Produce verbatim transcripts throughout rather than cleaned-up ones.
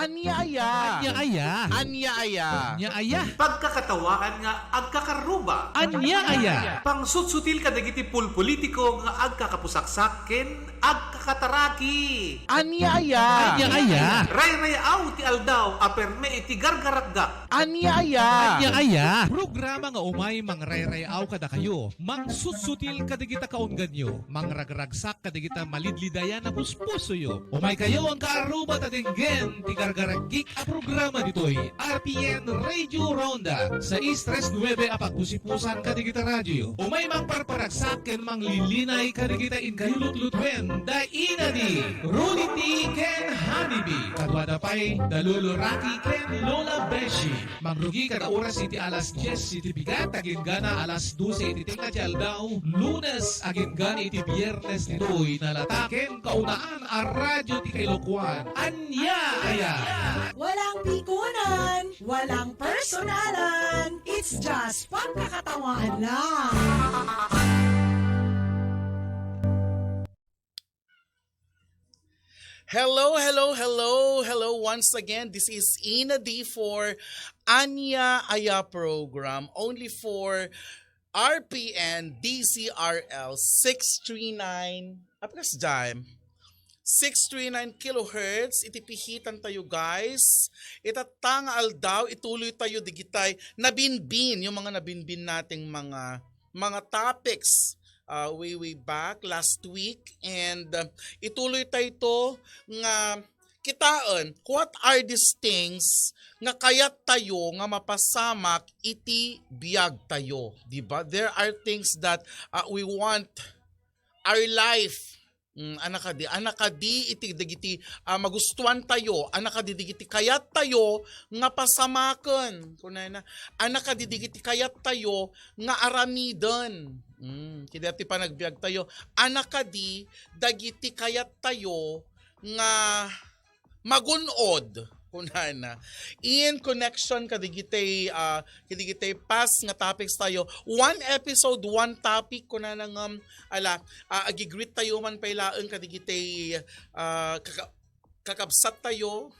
Ania aya? Ania aya? Ania aya? Ania aya? Pagkakatawaan nga agkakarruba. Ania aya? Pangsutsutil kadagiti pulpolitiko nga agkakapusaksak ken agkakataraki. Ania aya? Ania aya? Rayrayaw ti aldaw a perme iti gargarakgak. Ania aya? Ania aya? Programa nga umay mangrayrayaw kadakayo, mangsutsutil kadagita kaungganyo, mangragragsak kadagita malidlidayan a puspusoyo. Umaykayo, agkaarruba, ta denggen ti gargaragik a programa ditoy R P N Radio Ronda, sais tres nuebe a pagpusipusan kadagita radioyo. Umay mangparparagsak ken manglilinay kadagita inkayo lutlutuen da Ina Di, Rudy T ken Honey B. Kaduada pay da Lolo Rocky ken Lola Beshi. Mangrugi kada oras iti alas dies iti bigat, agingga alas dose iti tengnga ti aldaw, Lunes agingga iti Biernes ditoy nalata ken kaunaan a radio ti kailokuan. Ania aya? Walang pikunan, walang personalan. It's just pagkakatawaan lang. Hello, hello, hello, hello once again. This is Ina D for Ania Aya program, only for R P N D C R L six three nine. Apkas dyan? Six three nine kilohertz. Iti pihitan tayo, guys. Itatta nga aldaw, ituloy tayo digitay. Nabinbin, yung mga nabinbin nating mga, mga topics, uh, way, way back last week. And, uh, ituloy tayo ito nga kitaen, what are these things nga kayat tayo nga mapasamak iti biag tayo, di ba? There are things that, uh, we want our life. Mm, anakadi, anakadi iti dagiti, ah, magustuan tayo, anakadi dagiti kayat tayo nga pasamaken, kunana, anakadi dagiti kayat tayo nga aramiden. Mm, kidati panagbiag tayo, anakadi dagiti kayat tayo nga magun-od, kunana. In connection kadigitay, ah, kadigitay past nga topics tayo. One episode, one topic, kunana ngem, ala, ah, agi-greet tayo man pay laeng kadigitay, ah, kaka-, kakabsat tayo.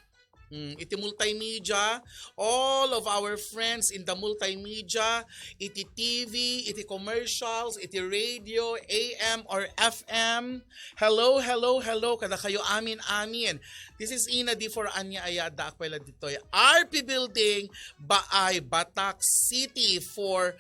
Mm, iti multimedia, all of our friends in the multimedia, iti T V, iti commercials, iti radio, A M or F M. Hello, hello, hello, kadakayo amin, amin. This is Ina D for Ania Aya, addaak pay la ditoy R P Building, Baay, Batac City for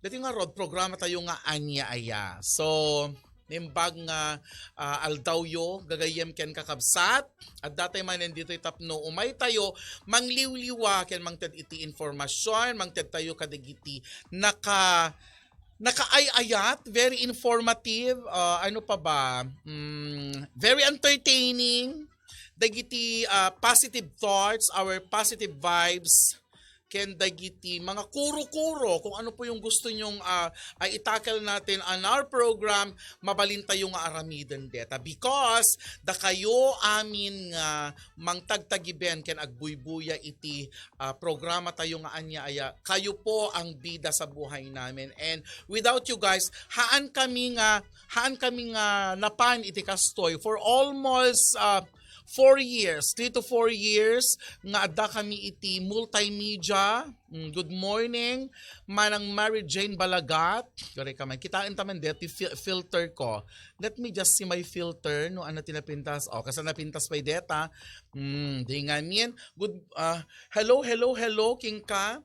dati nga road programa tayo nga Ania Aya. So, nimbag nga, ah, aldawyo, gagayyem ken kakabsat, adda tay manen ditoy tapno umay tayo mangliwliwa ken mangted iti informasyon, mangted tayo kadagiti naka-, nakaay-ayat, very informative, ah, ano pa ba? Mm, very entertaining. Dagiti, ah, positive thoughts, our positive vibes, ken dagiti mga kuro-kuro, kung ano po yung gusto nyong, ah, ah, i-tackle natin on our program, mabalin tayo nga aramiden deta. Because dakayo amin nga mangtagtagiben ken agbuybuya iti, ah, programa tayo nga Ania Aya, kayo po ang bida sa buhay namin. And without you guys, haan kami nga, haan kami nga napan iti kastoy for almost, ah, four years, three to four years, nga adda kami iti multimedia. Mm, good morning, Manang Mary Jane Balagat. Kore ka man. Kitaan ta man deti fi-, filter ko. Let me just see my filter. No, ano ti napintas? Oh, kasla napintas pay deta. Mm, di ngamin. Good, ah, hello, hello, hello, Kingka.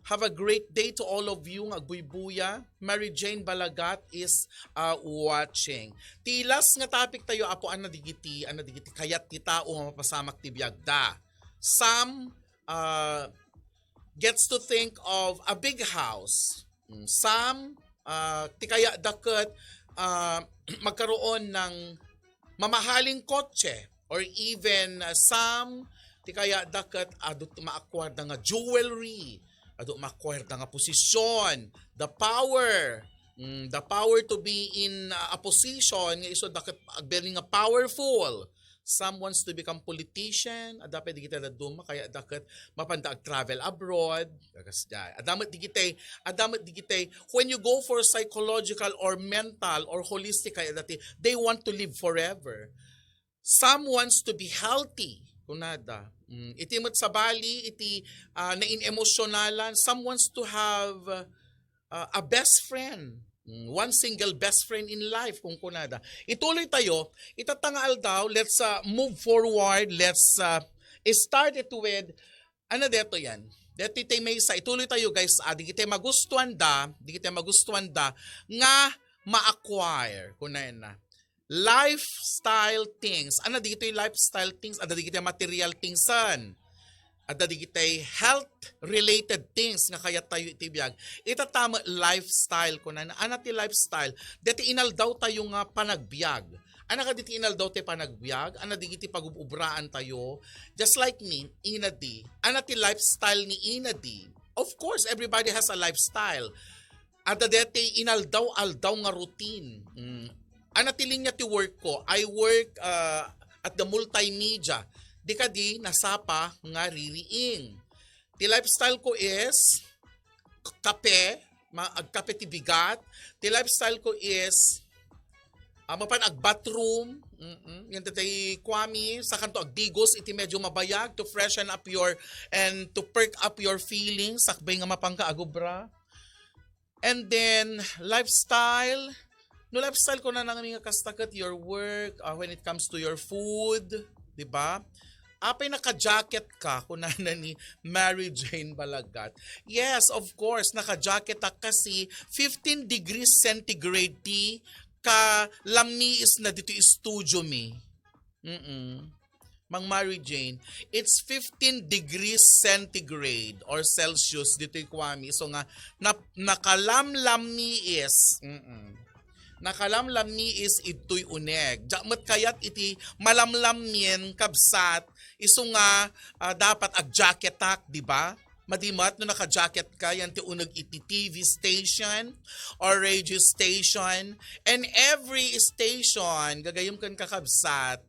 Have a great day to all of you nga agbuybuya. Mary Jane Balagat is, uh, watching. Ti last nga topic tayo, apo, ano digiti, ano digiti kayat ti tao nga mapasamak ti biagda. Some, uh, gets to think of a big house. Mm, some, uh, ti kayatda ket, uh, magkaroon ng mamahaling kotse, or even, uh, some ti kayatda ket adu maakuarda nga jewelry, adu maakuarda nga posisyon, the power, mm, the power to be in, uh, a position nga isu da ket agbeleng nga powerful. Some wants to become politician, adda pay digiti dadduma, kayatda ket mapanda ag-travel abroad, kakas diay. Adda met digiti, adda met digiti, when you go for psychological or mental or holistic, kayatda ti, they want to live forever. Some wants to be healthy. Kunada. Mm, iti met sabali, iti, ah, nain-emosyonalan, some wants to have, ah, a best friend. Mm, one single best friend in life, kung kunada. Ituloy tayo. Itata nga aldaw, let's, ah, move forward. Let's, ah, start it with, ano deto yan? Deti tay maysa, ituloy tayo, guys. Ah, di kita magustuhan da, di kita magustuhan da nga ma-acquire, kunana. Lifestyle things. Ano dito'y lifestyle things? Ano di kita material things san? Adda digitay health-related things nga kayat tayo iti biag. Itata met lifestyle, kunana. Ana ti lifestyle? Deti inaldaw tayo nga panagbiag. Ana kadi ti inaldaw ti panagbiag? Ana digiti pagub-ubraan tayo? Just like me, Ina D. Ana ti lifestyle ni Ina D? Of course, everybody has a lifestyle. Adda deti inaldaw-aldaw nga routine. Mm. Ana ti linya ti work ko? I work, uh, at the multimedia. Di kadi nasapa nga ririing. Ti lifestyle ko is k-, kape, ma-, agkape ti bigat. Ti lifestyle ko is, ah, mapan agbathroom. Mm-mm. Yan tatay Kwami, sakanto agdigos iti medyo mabayag to freshen up your and to perk up your feelings. Sakbay nga mapanka agubra. And then, lifestyle. No lifestyle ko na nang nga kasta ket your work, ah, when it comes to your food, di ba? Apay naka-jacket ka, kunana ni Mary Jane Balagat. Yes, of course, naka-jacket ak kasi fifteen degrees centigrade ti kalammiis na ditoy studio mi. Mm-mm. Mang Mary Jane, it's fifteen degrees centigrade or Celsius ditoy kuami. So nga, nap-, nakalamlammiis. Mm-mm. Nakalamlammiis itoy uneg. Diak met kayat iti malamlammien, kabsat. Isu nga, ah, dapat agjacketak, di ba? Madi met no naka-jacket ka, yan ti uneg iti T V station or radio station. And every station, gagayem ken kakabsat,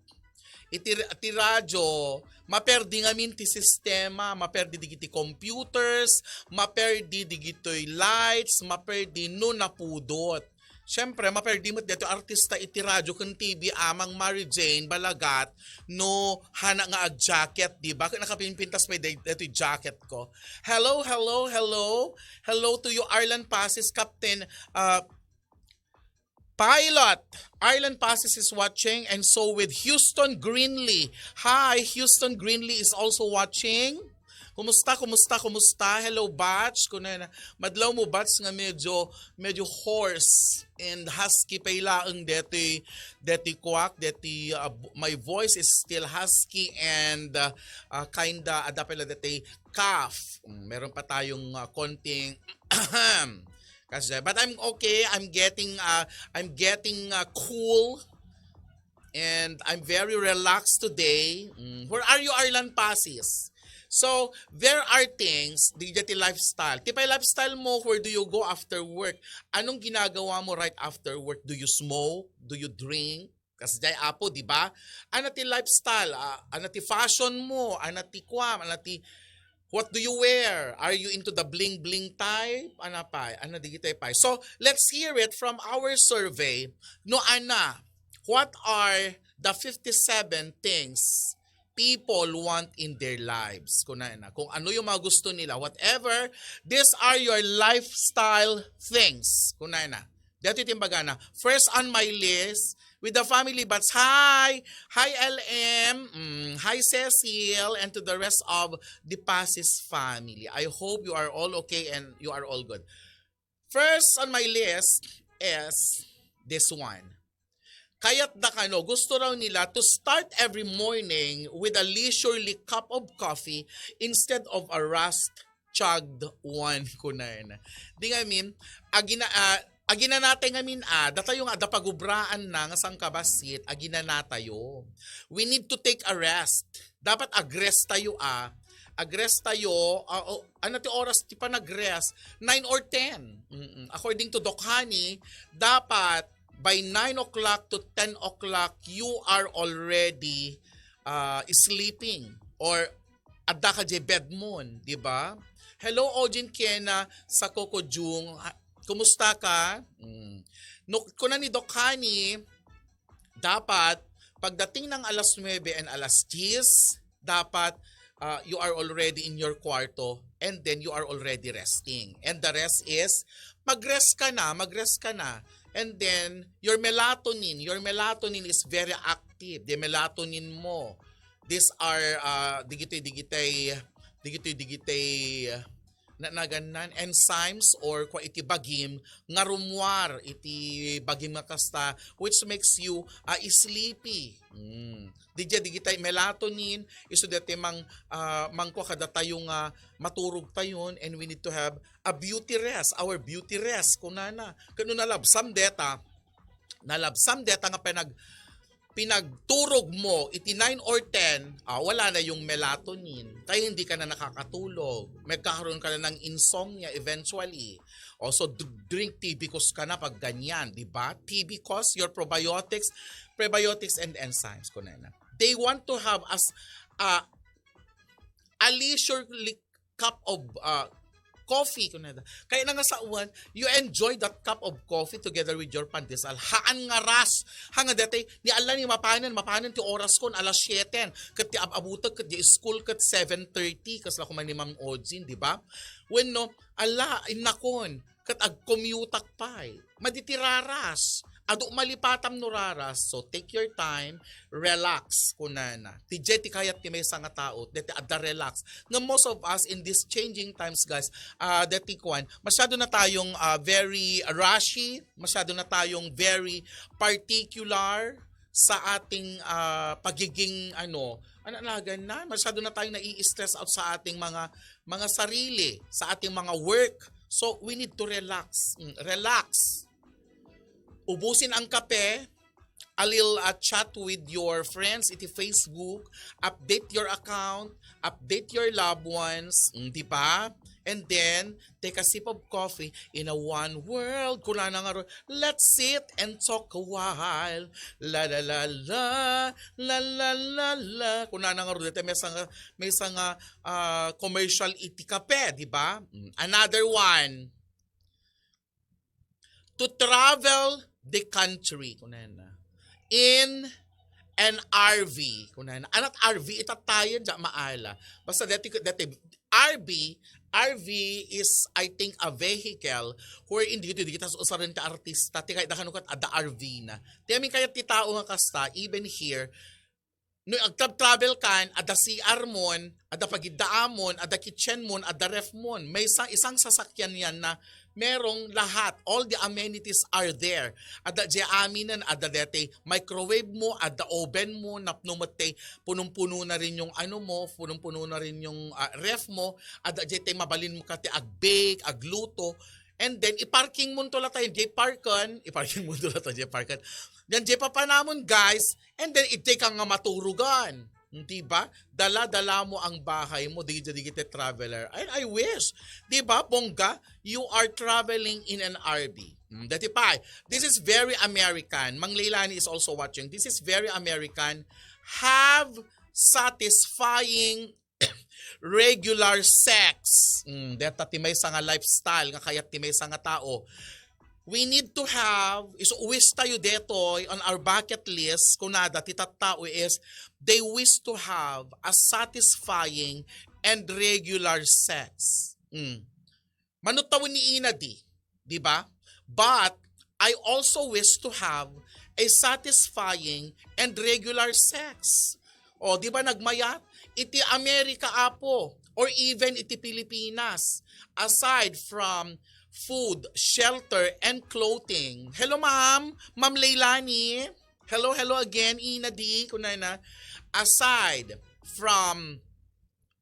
iti, ti radio, maperdi ngamin ti sistema, maperdi digiti computers, maperdi digitoy lights, maperdi no napudot. Siyempre, maperdi met detoy artista iti radio ken T V, Amang Mary Jane Balagat, no hana nga ag-jacket, di ba? Ket nakapimpintas pay de-, detoy jacket ko. Hello, hello, hello. Hello to you, Arlan Pasis, Captain, uh, Pilot. Arlan Pasis is watching, and so with Houston Greenlee. Hi, Houston Greenlee is also watching. Kumusta, kumusta, kumusta? Hello, batch. Kunana, madlaw mo, batch, nga medyo, medyo hoarse and husky pay laeng deti, deti kuak, deti, uh, my voice is still husky and, uh, uh, kinda, adda pala deti cough. Mm, meron pa tayong, uh, konting kasi, but I'm okay. I'm getting, uh, I'm getting, uh, cool. And I'm very relaxed today. Mm, where are you, Arlan Pasis? So, there are things, di dyan ti lifestyle. Ti pay lifestyle mo, where do you go after work? Anong ginagawa mo right after work? Do you smoke? Do you drink? Kasi jay apo, di ba? Ano ti lifestyle? Ah, ano ti fashion mo? Ano ti kuam? Ano ti, what do you wear? Are you into the bling-bling type? Ano pa? Ano digitay pa? So, let's hear it from our survey. No, Ana, what are the fifty-seven things people want in their lives? Kung, na, na, kung ano yung mga gusto nila, whatever, these are your lifestyle things. Kung, na, na. Dati timbagana. First on my list, with the family bats. Hi! Hi, L M. Mm, hi, Cecil. And to the rest of the Pasis family. I hope you are all okay and you are all good. First on my list is this one. Kayat da kano, gusto raw nila to start every morning with a leisurely cup of coffee instead of a rushed chugged one, kunana. Di ngamin, agina, ah, aginanatay ngamin, ah, datayo nga, da pagubraan na, nga sangkabassit, aginanatayo. We need to take a rest. Dapat agrest tayo, ah. Agrest tayo, ah, o, ano ti oras ti panag-rest? Nine or ten. Mm-mm. According to Doc Honey, dapat by nine o'clock to ten o'clock, you are already, ah, sleeping or adda ka jay bed mon, di ba? Hello, Ojin Kena sa Kokojung. Ha, kumusta ka? Mm. No, kuna ni Doc Honey, dapat pagdating ng alas nuebe and alas diyes, dapat uh, you are already in your kwarto and then you are already resting. And the rest is, mag-rest ka na, mag-rest ka na. And then, your melatonin, your melatonin is very active. The melatonin mo, these are, uh, digitoy, digitay, digitoy, digitay, na nagannan enzymes or kwa iti bagim nga rummuar iti bagim nga kasta, which makes you uh, sleepy. Mm. Didiay digitay melatonin, isu deti mang uh, mangkua kadatayo nga maturog tayon, and we need to have a beauty rest, our beauty rest kunana. Kano nalabsam deta, nalabsam deta nga pinag pinagturog mo iti nine or ten, ah, wala na yung melatonin, kaya hindi ka na nakakatulog. Magkakaroon ka na ng insomnia eventually. Also, d- drink T B cos ka na pag ganyan, di ba? T B cos, your probiotics, prebiotics and enzymes, kunana. They want to have as uh, a leisurely cup of uh, coffee, kunana. Kaya na nga sa uwan, you enjoy that cup of coffee together with your pandesal. Haan nga ras, ha nga dati, ni Allah ni mapanan, mapanan ti oras kon alas siete, ket ti ab-abutek, ket di school, ket seven thirty, kasla kuman ni Ma'am Ojin, di ba? Wenno, Allah, innakon, ket agcommute-ak pay. Madi ti raras. Adu malipatam no raras. So, take your time, relax, kunana. Ti jay ti kayat ti maysa nga tao, deti adda relax. Nga most of us in these changing times, guys, ah, deti kuan, masyado na tayong ah, very rushy, masyado na tayong very particular sa ating ah, pagiging ano, ano nagan na, masyado na tayong nai-stress out sa ating mga mga sarili, sa ating mga work. So, we need to relax. Mm, relax. Ubusin ang kape, a little uh, chat with your friends iti Facebook, update your account, update your loved ones, mm, di ba? And then, take a sip of coffee in a one world. Kunana nga ro, let's sit and talk a while. La la la la, la la la la. Kunana nga ro, dito may isang, may isang uh, commercial iti kape, di ba? Mm, another one. To travel the country, kunana. In an R V, kunana. Anat R V, itatayan, dya maala. Basta dati, dati, R V, R V is, I think, a vehicle wherein dito, dito, tas usarin ta artista, ti kayat da kano kat, adda R V na. Ti amin kayat ti tao nga kasta, even here, no agtab-travel kan, adda C R mon, adda pagiddaamon, adda kitchen mon, adda ref mon. May sa, isang sasakyan yan na merong lahat. All the amenities are there. Adda jay aminen, adda dete microwave mo, adda oven mo, napno met te, punong-puno na rin yung ano mo, punong-puno na rin yung ah, ref mo, adda jete mabalin mo kati ag-bake, agluto. And then, i-parking mo to lata, jay parkan, i-parking mo to lata, jay parkan. Yan, jay papanamon, guys. And then, iti ka nga maturugan. Di ba? Dala-dala mo ang bahay mo, di, di, di kita traveler. And I wish, di ba, bongga, you are traveling in an R V. Hmm, dati pa, this is very American. Mang Leilani is also watching. This is very American. Have satisfying regular sex. Mm, deta ti maysa nga lifestyle nga kayat ti maysa nga tao. We need to have, is wish tayo detoy on our bucket list, kunada ti tattao is they wish to have a satisfying and regular sex. Mm. Manut tawen ni ina di, di ba? But I also wish to have a satisfying and regular sex. O, di ba nagmayat? Iti Amerika, apo, or even iti Pilipinas, aside from food, shelter, and clothing. Hello, ma'am. Ma'am Leilani. Hello, hello again, ina di, kunana. Aside from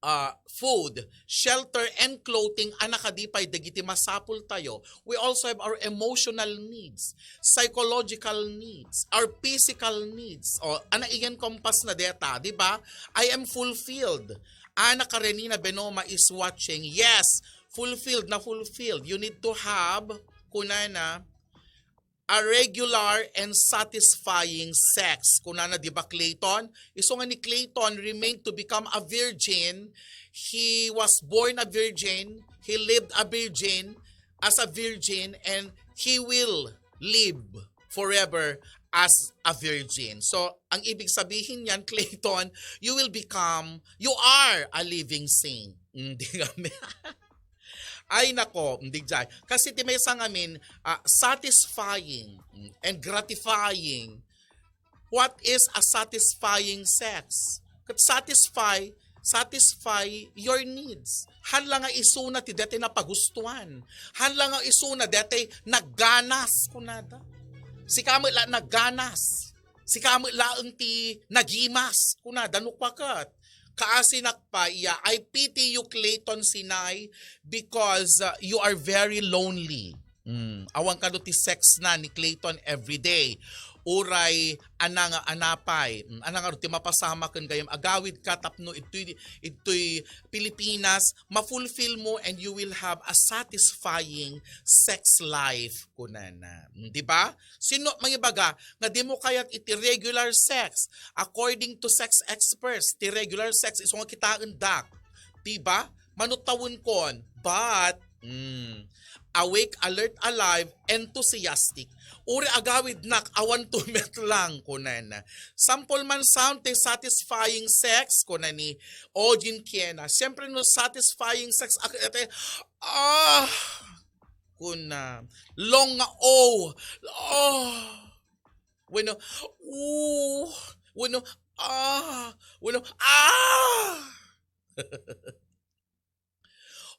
uh, food, shelter, and clothing a nakadipay dagiti masapul tayo. We also have our emotional needs, psychological needs, our physical needs. O, ana i-encompass na deta, di ba? I am fulfilled. Ana Karenina Benoma is watching. Yes, fulfilled na fulfilled. You need to have, kunana, a regular and satisfying sex. Kunana, di ba, Clayton? Isu nga ni Clayton remained to become a virgin. He was born a virgin. He lived a virgin as a virgin, and he will live forever as a virgin. So, ang ibig sabihin niyan, Clayton, you will become, you are a living saint. Mm, di kami. Ay nako, hindi jay. Kasi ti maysa ngamin, ah, satisfying, mm, and gratifying. What is a satisfying sex? Ket satisfy, satisfy your needs. Haan la nga isuna ti daytoy napagustuan. Haan la nga isuna daytoy nagganas, kunada. Sika met la nagganas. Sika met laeng ti nagimas, kunada, no kua ket. Kaasinak pa, iya, I pity you, Clayton Sinay, because, uh, you are very lonely. Mm, awan kano ti sex na ni Clayton everyday. Uray, ana nga anapay. Mm, ana nga ti mapasamak ken gayam agawid ka tapno itoy, itoy Pilipinas, ma-fulfill mo and you will have a satisfying sex life, kunana. Mm, di ba? Sino mangibaga nga di mo kayat iti regular sex? According to sex experts, ti regular sex isu nga kitaendak. Di ba? Mano tawenkon. But, mm, awake, alert, alive, enthusiastic. Uray agawidnak, awan tumet lang, kunana. Sample man sound ti satisfying sex, kuna ni Ojin Kiena. Siyempre, no satisfying sex, ak-, ete, ah, kuna. Long nga, oh, oh. Wenno, ooh. Wenno, ah. Wenno, ah.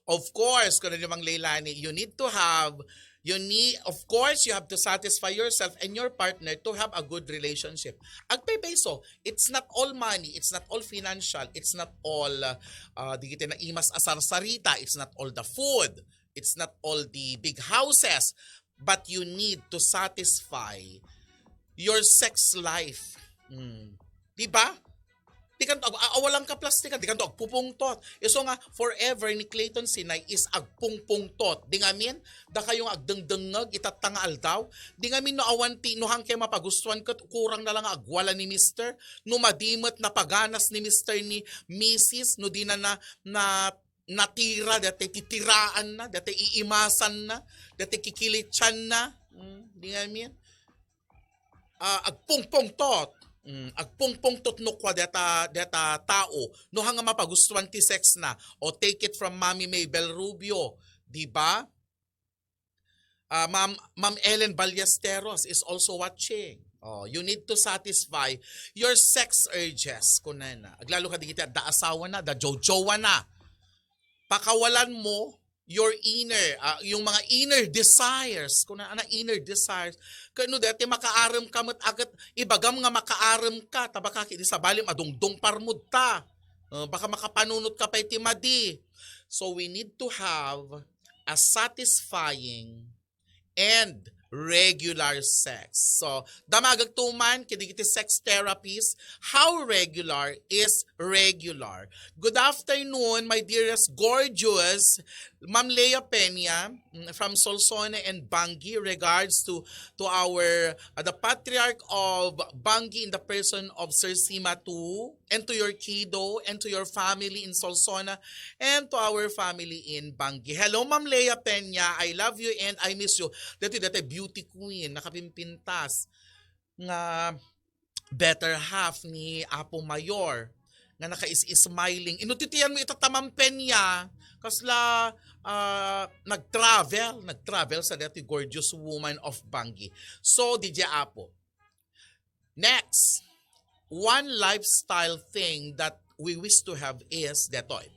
Of course, kuna ni Mang Leilani, you need to have, you need, of course, you have to satisfy yourself and your partner to have a good relationship. Agpaypayso, it's not all money, it's not all financial, it's not all, uh, uh, di kita naimas a sarsarita, it's not all the food, it's not all the big houses, but you need to satisfy your sex life. Mm. Di ba? Di kanto, ag-, a-, awalan ka plastikan, di kanto agpupungtot. Isu nga, forever ni Clayton Sinay is agpungpungtot. Di ngamin, dakayo nga agdengdengngeg, itatta nga aldaw. Di ngamin no awan ti, no haan kayo mapagustuan ket kurang na lang nga agwala ni mister. No madi met napaganas ni mister ni misis, no di na, na, na natira, dati titiraan na, dati iimasan na, dati kikilitsan na. Mm, di ngamin. Ah, agpungpungtot. Mm, agpungpungtot no kua deta, deta tao. No haan nga mapagustuan ti sex na. O take it from Mami Mabel Rubio. Di ba? Ah, Ma'am, Ma'am Ellen Ballesteros is also watching. Oh, you need to satisfy your sex urges, kunana. Aglalo ka digiti adda asawa na, adda jojowa na. Pakawalan mo your inner, ah, yung mga inner desires. Kuna ana inner desires. Kano dati makaarem ka met aget, ibagam nga makaarem ka, ta baka ket di sabali madungdung parmud ta. Uh, baka makapanunot ka pay ti madi. So we need to have a satisfying and regular sex. So, damagagto man, kidigiti sex therapies, how regular is regular? Good afternoon, my dearest gorgeous Ma'am Leah Peña, mm, from Solsona and Bangui. Regards to, to our, uh, the patriarch of Bangui in the person of Sir Sima two, and to your kiddo, and to your family in Solsona, and to our family in Bangui. Hello, Ma'am Leah Peña. I love you and I miss you. Dati, dati, beauty queen, nakapimpintas. Nga better half ni Apo Mayor. Nga naka-is-smiling. Inutitian mo itatamang Peña. Kasla, ah, nag-travel. Nag-travel sa dati gorgeous woman of Bangui. So, D J Apo. Next, one lifestyle thing that we wish to have is detoy.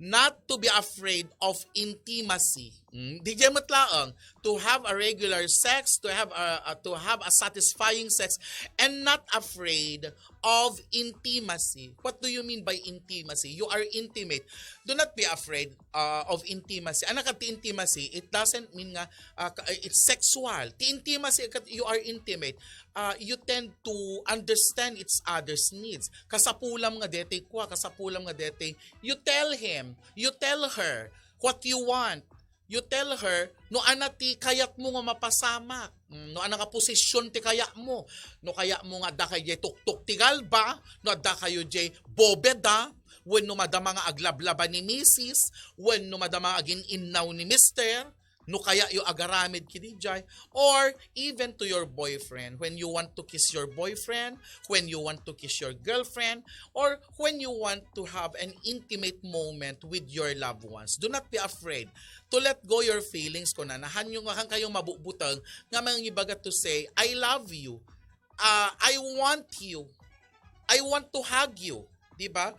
Not to be afraid of intimacy. Hmm? Di dyan met laeng, to have a regular sex, to have a, a- to have a satisfying sex, and not afraid of intimacy. What do you mean by intimacy? You are intimate. Do not be afraid, uh, of intimacy. Ano ka ti intimacy? It doesn't mean nga, uh, ka- it's sexual. Ti intimacy, kat- you are intimate. Uh, you tend to understand each other's needs. Kasapulam nga dete kua, kasapulam nga dete. You tell him, you tell her what you want. You tell her, no ana ti kayat mo nga mapasamak. Mm, no ana nga posisyon ti kayat mo. No kayat mo nga adda kayo jay tuktok ti galba, no adda kayo jay bobeda, wenno madama nga aglablaba ni misis, wenno madama nga agin-innaw ni mister, no kaya yo agaramid kidi jay, or even to your boyfriend, when you want to kiss your boyfriend, when you want to kiss your girlfriend, or when you want to have an intimate moment with your loved ones. Do not be afraid to let go your feelings, kunana. Hanyo nga, han kayo mabubuteng nga mangibaga to say, "I love you. Ah, I want you. I want to hug you." Di ba?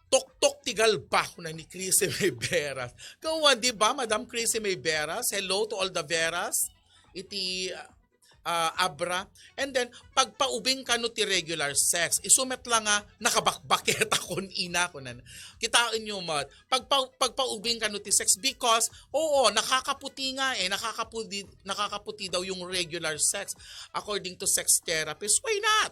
"Tuktok ti galba," kuna ni Chrissy May Veras. Kawan, di ba, Madam Chrissy May Veras? Hello to all the Veras. Iti, ah, Abra. And then, pagpaubing kano ti regular sex. Isu met la nga nakabakbaketa kun ina, kunan. Kitaen nyo met. Pagpa-, pagpaubing kano ti sex because, oo, nakakaputi nga eh. Nakakaputi, nakakaputi daw yung regular sex according to sex therapist. Why not?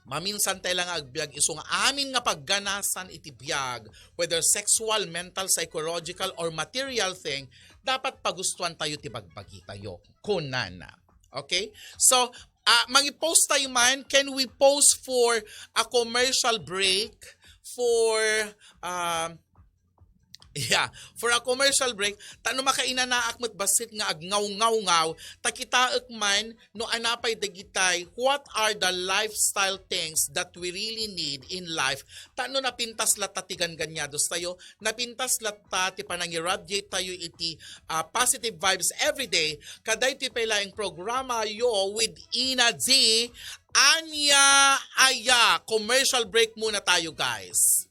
Maminsan tayo lang agbiag isu nga amin nga pagganasan iti biag, whether sexual, mental, psychological, or material thing, dapat pagustuhan tayo ti bagbagi tayo. Kunana. Okay? So, ah, mangi-pause tayo man. Can we pause for a commercial break? For, um, Yeah, for a commercial break, ta no makainanaak met bassit nga agngawngawngaw, ta kitaek man no anapay dagitay, what are the lifestyle things that we really need in life? Ta no napintas latta ti gangganiados tayo, napintas latta ti panangiradiate tayo iti, ah, positive vibes every day, kadaytoy pay laeng programa yo with Ina G, Ania Aya. Commercial break muna tayo, guys.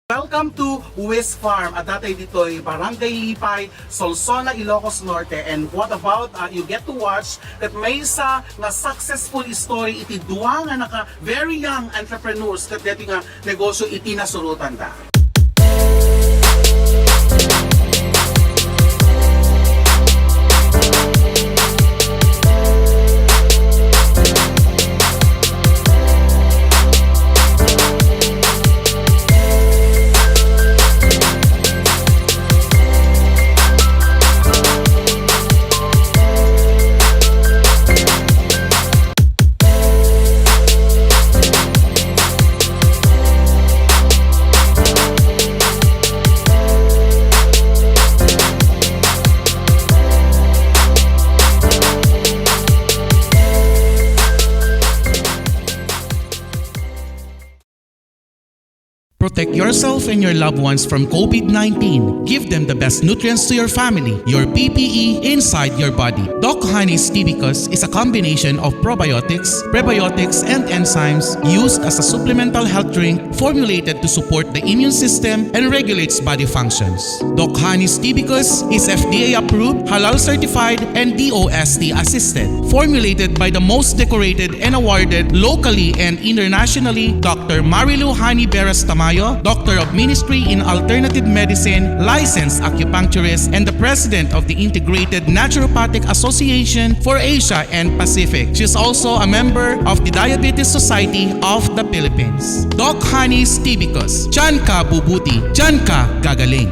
Welcome to Wiz Farm. Adda tayo ditoy Barangay Lipay, Solsona, Ilocos Norte. And what about, uh, you get to watch ket maysa nga successful story iti dua nga naka very young entrepreneurs ket daytoy nga negosyo iti nasurotanda. Protect yourself and your loved ones from COVID nineteen. Give them the best nutrients to your family, your P P E inside your body. Doc Honey's Tibicus is a combination of probiotics, prebiotics, and enzymes used as a supplemental health drink formulated to support the immune system and regulates body functions. Doc Honey's Tibicus is F D A approved, halal certified, and D O S T assisted. Formulated by the most decorated and awarded locally and internationally, Doctor Marilu Honey Beras Tamayo, Doctor of Ministry in Alternative Medicine, licensed acupuncturist, and the President of the Integrated Naturopathic Association for Asia and Pacific. She is also a member of the Diabetes Society of the Philippines. Doc Honey's Tibicus, diyan ka bubuti, diyan ka gagaling.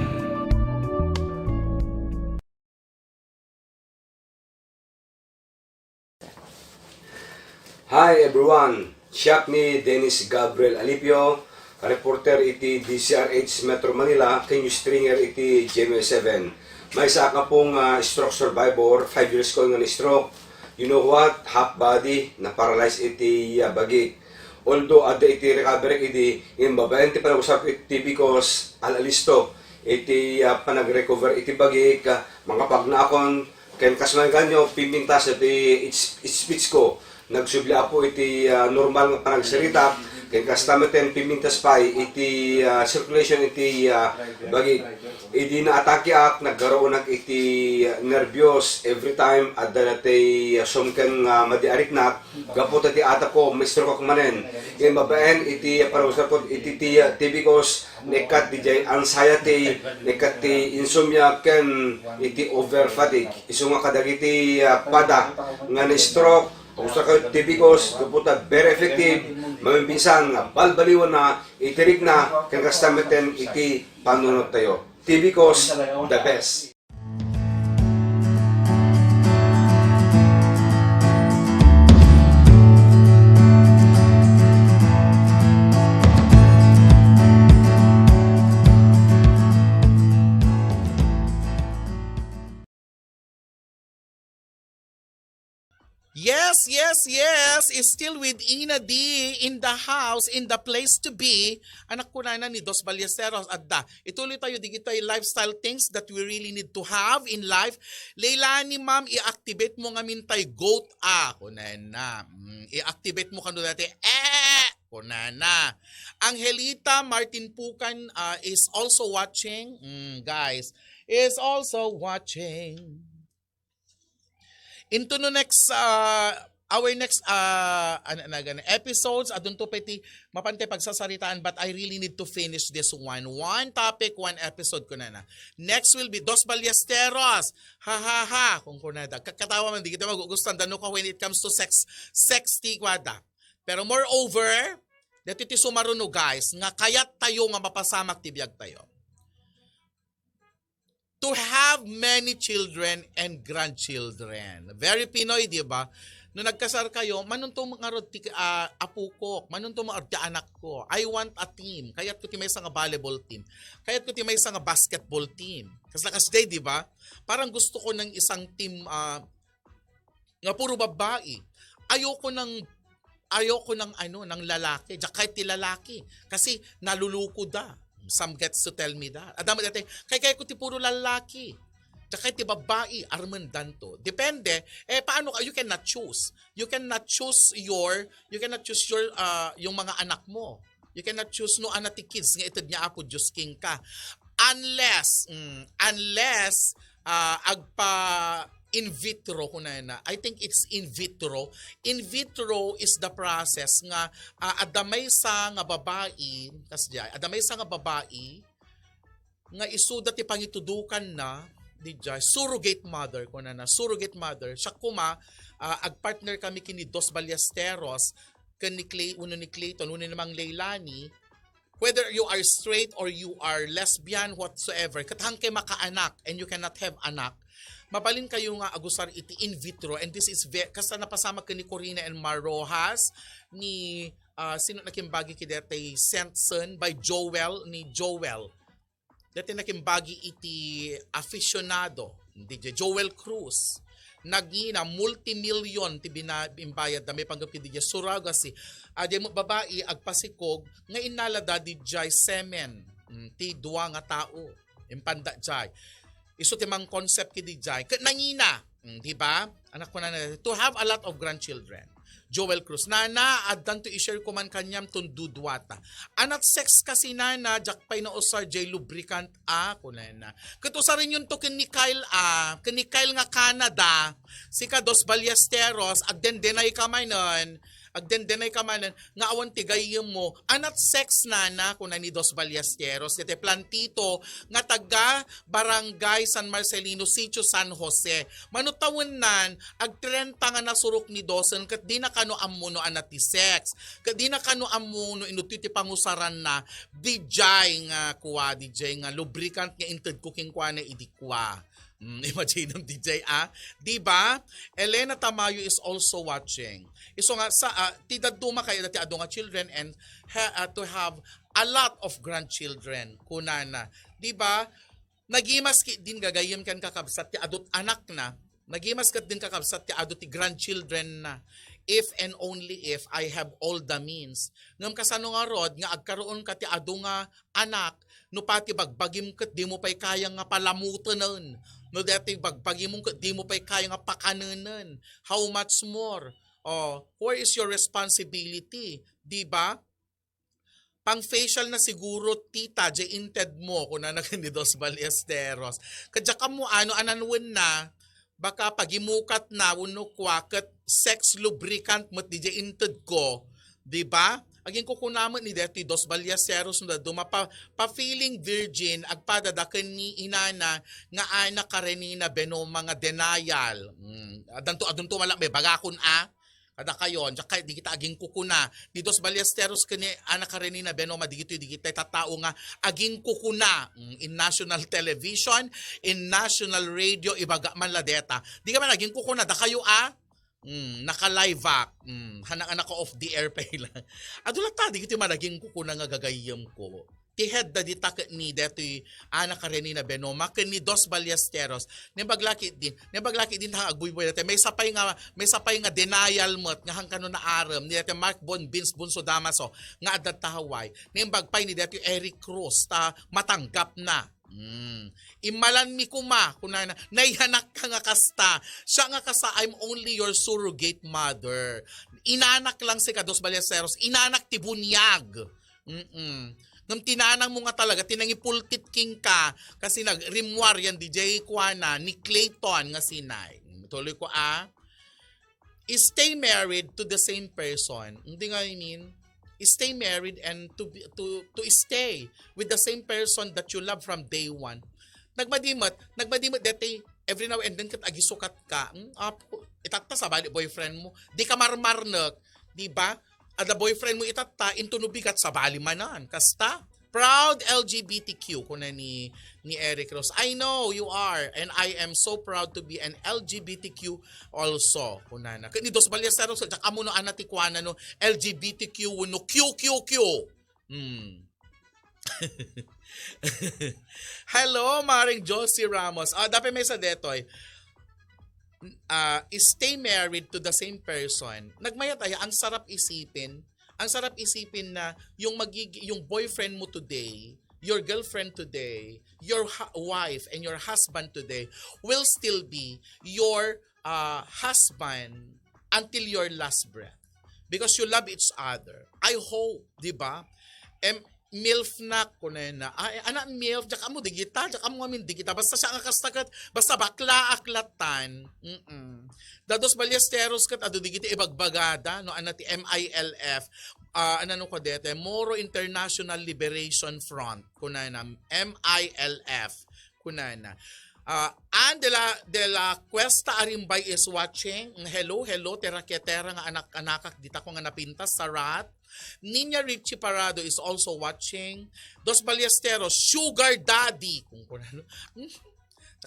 Hi everyone! Siak ni Dennis Gabriel Alipio, reporter iti D Z R H Metro Manila, ken news stringer iti G M A seven. Maysa a pung, ah, stroke survivor, five years ko nga na-stroke. You know what? Half body, na-paralyze iti, ah, bagik. Although adda iti recovery idi, ngem babaen ti panagusarko iti Tibicus, al-alisto iti, ah, panagrecover iti bagik, ah, mangapagnaakon, ken kas maganyo, pimpintas iti speech ko. Nagsubli, Apo, iti, ah, normal nga panagsaritak, ken kasta met ken pimpintas pay iti, ah, circulation iti, ah, bagik. Idi naatakeak, naggaruonak iti, ah, nerbios. Every time, adda daytoy, ah, sumken nga madi a riknak, gapu ta ti atapko, ma-strokeak manen. Ken babaen iti panagusarko iti, ti, ah, Tibicus, naikkat diay anxiety, naikkat ti insomnia, ken iti over fatigue. Isu nga kadagiti, ah, pada nga na-stroke, agusarkayo Tibicus, gapu ta very effective, maminsan nga balbaliwanna iti rikna, ken kasta met ken iti panunot tayo. Tibicus, the best. yes, yes, is still with Ina D in the house, in the place to be. Anak ko na ni Dos Ballesteros, adda. Ituloy tayo, digitay lifestyle things that we really need to have in life. Leilani, ma'am, i-activate mo ngamin tay goat, ah. Kunana. Mm, i-activate mo kano dati. Eh! Kunana. Angelita Martin Pucan, ah, is also watching. Mm, guys, is also watching. Into the next, uh, our next, uh, ano na gani, episodes, adunto pa iti mapantay pagsasaritaan, but I really need to finish this one. One topic, one episode ko na na. Next will be Dos Ballesteros. Ha, ha, ha. Kung kunada, kakatawa man, di kita magugustuhan, dano ka when it comes to sex, sex ti kwada. Pero moreover, dito ti sumaruno, guys, nga kayat tayo nga mapasamak ti biag tayo. To have many children and grandchildren. Very Pinoy, di ba? No nagkasar kayo, manunto ngarud ti, ah, apukok, manunto ngarud ti anak ko. I want a team. Kayat ko ti maysa nga volleyball team. Kayat ko ti maysa nga basketball team. Kasla kasjay, di ba? Parang gusto ko ng isang team, ah, nga puro babae. Ayoko ng, ayoko ng ano, ng lalaki. Diyak kahit ti lalaki. Kasi naluluko da. Some gets to tell me that. Adama dati, kay kay ko ti puro lalaki. Diyak kahit ti babae, armendan to. Depende. Eh, paano ka? You cannot choose. You cannot choose your, you cannot choose your, uh, yung mga anak mo. You cannot choose no ana ti kids nga ited ni Apo Dios kenka. Unless, mm, unless, ah, agpa in vitro kunana. I think it's in vitro. In vitro is the process nga, ah, adda maysa nga babae, kasjay, adda maysa nga babae nga isuda ti pangitudukan na, di jay, surrogate mother, kunana, surrogate mother. Siya kuma, ah, agpartner kami kini Dos Ballesteros, ken ni Clay, uno ni Clayton, uno ni Mang Leilani, whether you are straight or you are lesbian, whatsoever, ket hankay makaanak and you cannot have anak, mabalin kayo nga agusar iti in vitro, and this is ve-, kasta napasamak ken ni Corina and Mar Rojas, ni, ah, sino nakimbagi ki detay Sentson by Joel, ni Joel. Dati nakimbagi iti aficionado, di jay Joel Cruz. Nagina, multimillion ti bina-, imbayad da, may panggap ki di jay surrogacy. Adi mo babae, agpasikog, nga innala da di jay semen, mm, ti dua nga tao. Impanda jay. Isu ti mang concept ki di jay. Ket nangina, mm, di ba? Anak ko na, to have a lot of grandchildren. Joel Cruz. Nana, addan to i-share ko man kaniam ton duduata. Anat sex kasi nana, diak pay nausar jay lubricant a, kunana. Ket usaren yon to ken ni Kyle a, ken ni Kyle nga Canada, sika Dos Ballesteros, agdendenay ka manen, agdendenay ka manen, nga awan ti gayyem mo, anat sex nana, kuna ni Dos Ballesteros, ket plantito, nga taga Barangay San Marcelino, Sitio San Jose. Mano tawennan, agtrenta nga nasurok ni Dosen ket dina kano ammo no anat ti sex. Ket dina kano ammo no inutyo ti pangusaranna, di jay nga kua, di jay nga lubricant nga intedko kenkuana idi kua. Mm, imagine, di jay, ah. Di ba? Elena Tamayo is also watching. Isu nga sa, ah, ti dadduma kay dati adu nga children and ha, ah, to have a lot of grandchildren, kunana. Di ba? Nagimas ketdin gagayyem ken kakabsat ti adu ti anakna. Nagimas ketdin kakabsat ti adu ti grandchildrenna. If and only if I have all the means. Ngem kasano ngarud nga agkaroon ka ti adu nga anak, no pati bagbagim ket dimo pay kaya nga palamutenen. No dati bagbagim ket dimo pay kaya nga pakanenen. How much more? Oh, where is your responsibility? Di ba? Pang-facial na siguro, tita, jay inted mo, kunana ken ni Dos Ballesteros. Ket diak ammo ano a nanwenna, baka pagimukat na, wenno kua, ket sex lubricant met di jay inted ko, di ba? Aginkukuna met ni detoy Dos Ballesteros no dadduma pa, pa-feeling virgin, agpada da ken ni inana nga Ana Karenina Benoma nga denial. Mm, addanto, adunto mala, may bagakon a. Kadakayon, diak kay, di kita aginkukuna. Ni Dos Ballesteros ken ni Ana Karenina Benoma, digitoy, digitay tattao nga aginkukuna, mm, in national television, in national radio, ibaga man la deta. Di ka man aginkukuna, dakayo a, mm, naka-live ak. Mm, hanang a naka-off the air pay lang. Adu latta, digitoy man aginkukuna nga gagayyem ko. ti head da dita ket ni detoy anak a Renina Benoma ken ni Dos Ballesteros. Naimbag la ketdi, naimbag la ketdi ta agbuybuy dayta. Maysa pay nga, maysa pay nga denial met nga han kano naarem ni dayta Mark Bon Vince Bunso Damaso nga adda ta Hawaii. Naimbag pay ni dayta Eric Cruz ta matanggapna. Hmm. Immalanmi koma, kunana, naiyanakka nga kasta. Siak nga kasta, I'm only your surrogate mother. Inanak lang sika, Dos Ballesteros. Inanak ti buniag. Mm-mm. Ngem ti nanangmo nga talaga, ti nangipultit kenka, kasi nagrimmuar yan, D J kuana, ni Clayton nga sinay. Tuloy ko, ah. Stay married to the same person. Hindi nga, I mean, stay married and to be, to, to stay with the same person that you love from day one. Nagmadimet, nagmadimet deti, every now and then ket agisukat ka. Hmm? Apo, itatta sabali boyfriend mo. Di ka marmarnek, di ba? Ada boyfriend mo itatta, into no bigat sabali manan. Kasta, proud L G B T Q, kuna ni, ni Eric Rose. I know you are, and I am so proud to be an L G B T Q also, kunana. Ket ni Dos Ballesteros, diak ammo no ania ti kuana no L G B T Q wenno Q Q Q. Hmm. Hello, Maring Josie Ramos. Ah, dapat maysa detoy. Ah, stay married to the same person. Nagmayat aya, ang sarap isipin. Ang sarap isipin na yung magig-, yung boyfriend mo today, your girlfriend today, your ha-, wife and your husband today will still be your, ah, husband until your last breath. Because you love each other. I hope, di ba? Em, milf nak, kunana. Ay, anak, milf, diak ammo digita, diak ammo ngamin digita. Basta siak nga kasta ket, basta bakla ak latan. Mm-mm. Da Dos Ballesteros ket adu digiti ibagbagada, no, ania ti M I L F. Ah, ano no kadete, Moro International Liberation Front, kunana, M I L F, kunana. Ah, Ann de la, de la Cuesta Arimbay is watching. Hello, hello, ti rakietera nga anak-anakak dita ko nga napintas sa rat. Nina Richie Parado is also watching. Dos Ballesteros, sugar daddy. Kung kunano.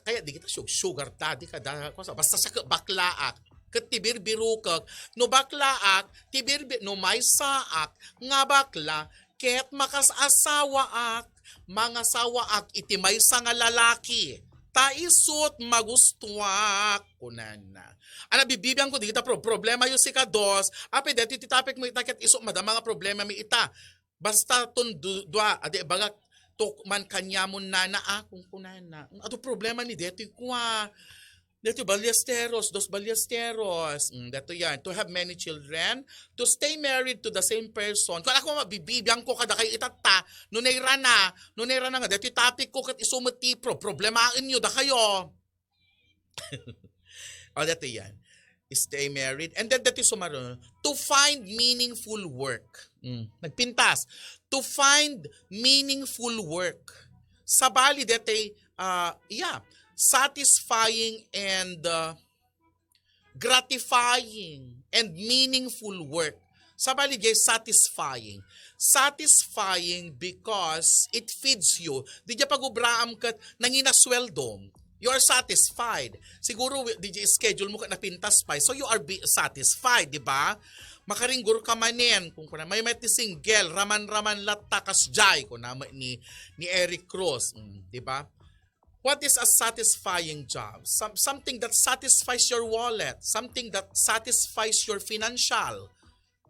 Kaya di kita sug-, sugar daddy kada ko sa, basta sa ke-, bakla ak. Ket ti birbirukek, no bakla ak, ti birbi-, no maysa ak nga bakla, ket makasasawa ak, mangasawa ak iti maysa nga lalaki. Ta isut magustuak, kunana. Ana, bibibian ko, di kita pro-, problema yo sika Dos. Apay, deti ti topic mo ita, ket isut madama nga problema mi ita. Basta ton du-, dua, adi, bagak, tok man kaniamon nana, ah, kung kunana. Adu problema ni deti kua. Deti Ballesteros, Dos Ballesteros. Mm, deti yan. To have many children, to stay married to the same person. Kung ako, mabibibian ko kada kayo itatta, no nairana, no nairana nga, deti topic ko, kat isumeti pro-, problemain nyo, da kayo. O, dati yan. Stay married. And then, dati sumaro, to find meaningful work. Mm. Nagpintas. To find meaningful work. Sabali, dati, ah, yeah, satisfying and, ah, gratifying and meaningful work. Sabali, jay satisfying. Satisfying because it feeds you. Di jay pagubraam ket nanginasweldo. You are satisfied. Siguro, wi-, di jay schedule mo ket napintas pay. So, you are be-, satisfied, di ba? Makaringgor ka manen. Kung kuna, may met ti single, raman-raman latta kas jay, kuna ni, ni Eric Cruz. Mm, di ba? What is a satisfying job? Some-, something that satisfies your wallet, something that satisfies your financial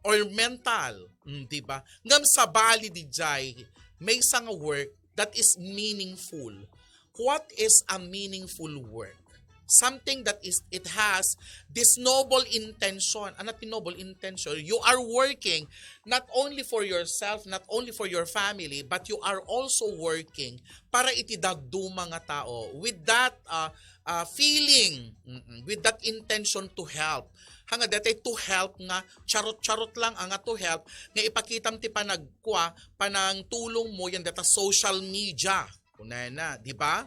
or mental, mm, di ba? Ngem sabali di jay, maysa nga work that is meaningful. What is a meaningful work? Something that is, it has this noble intention. Ano ti noble intention? You are working not only for yourself, not only for your family, but you are also working para iti dagduma nga tao with that, uh, uh, feeling, mm-mm, with that intention to help. Hanga detay to help nga charot-charot lang nga to help nga ipakitam ti panagkua, panangtulong mo yan deta social media. Kunana, di ba?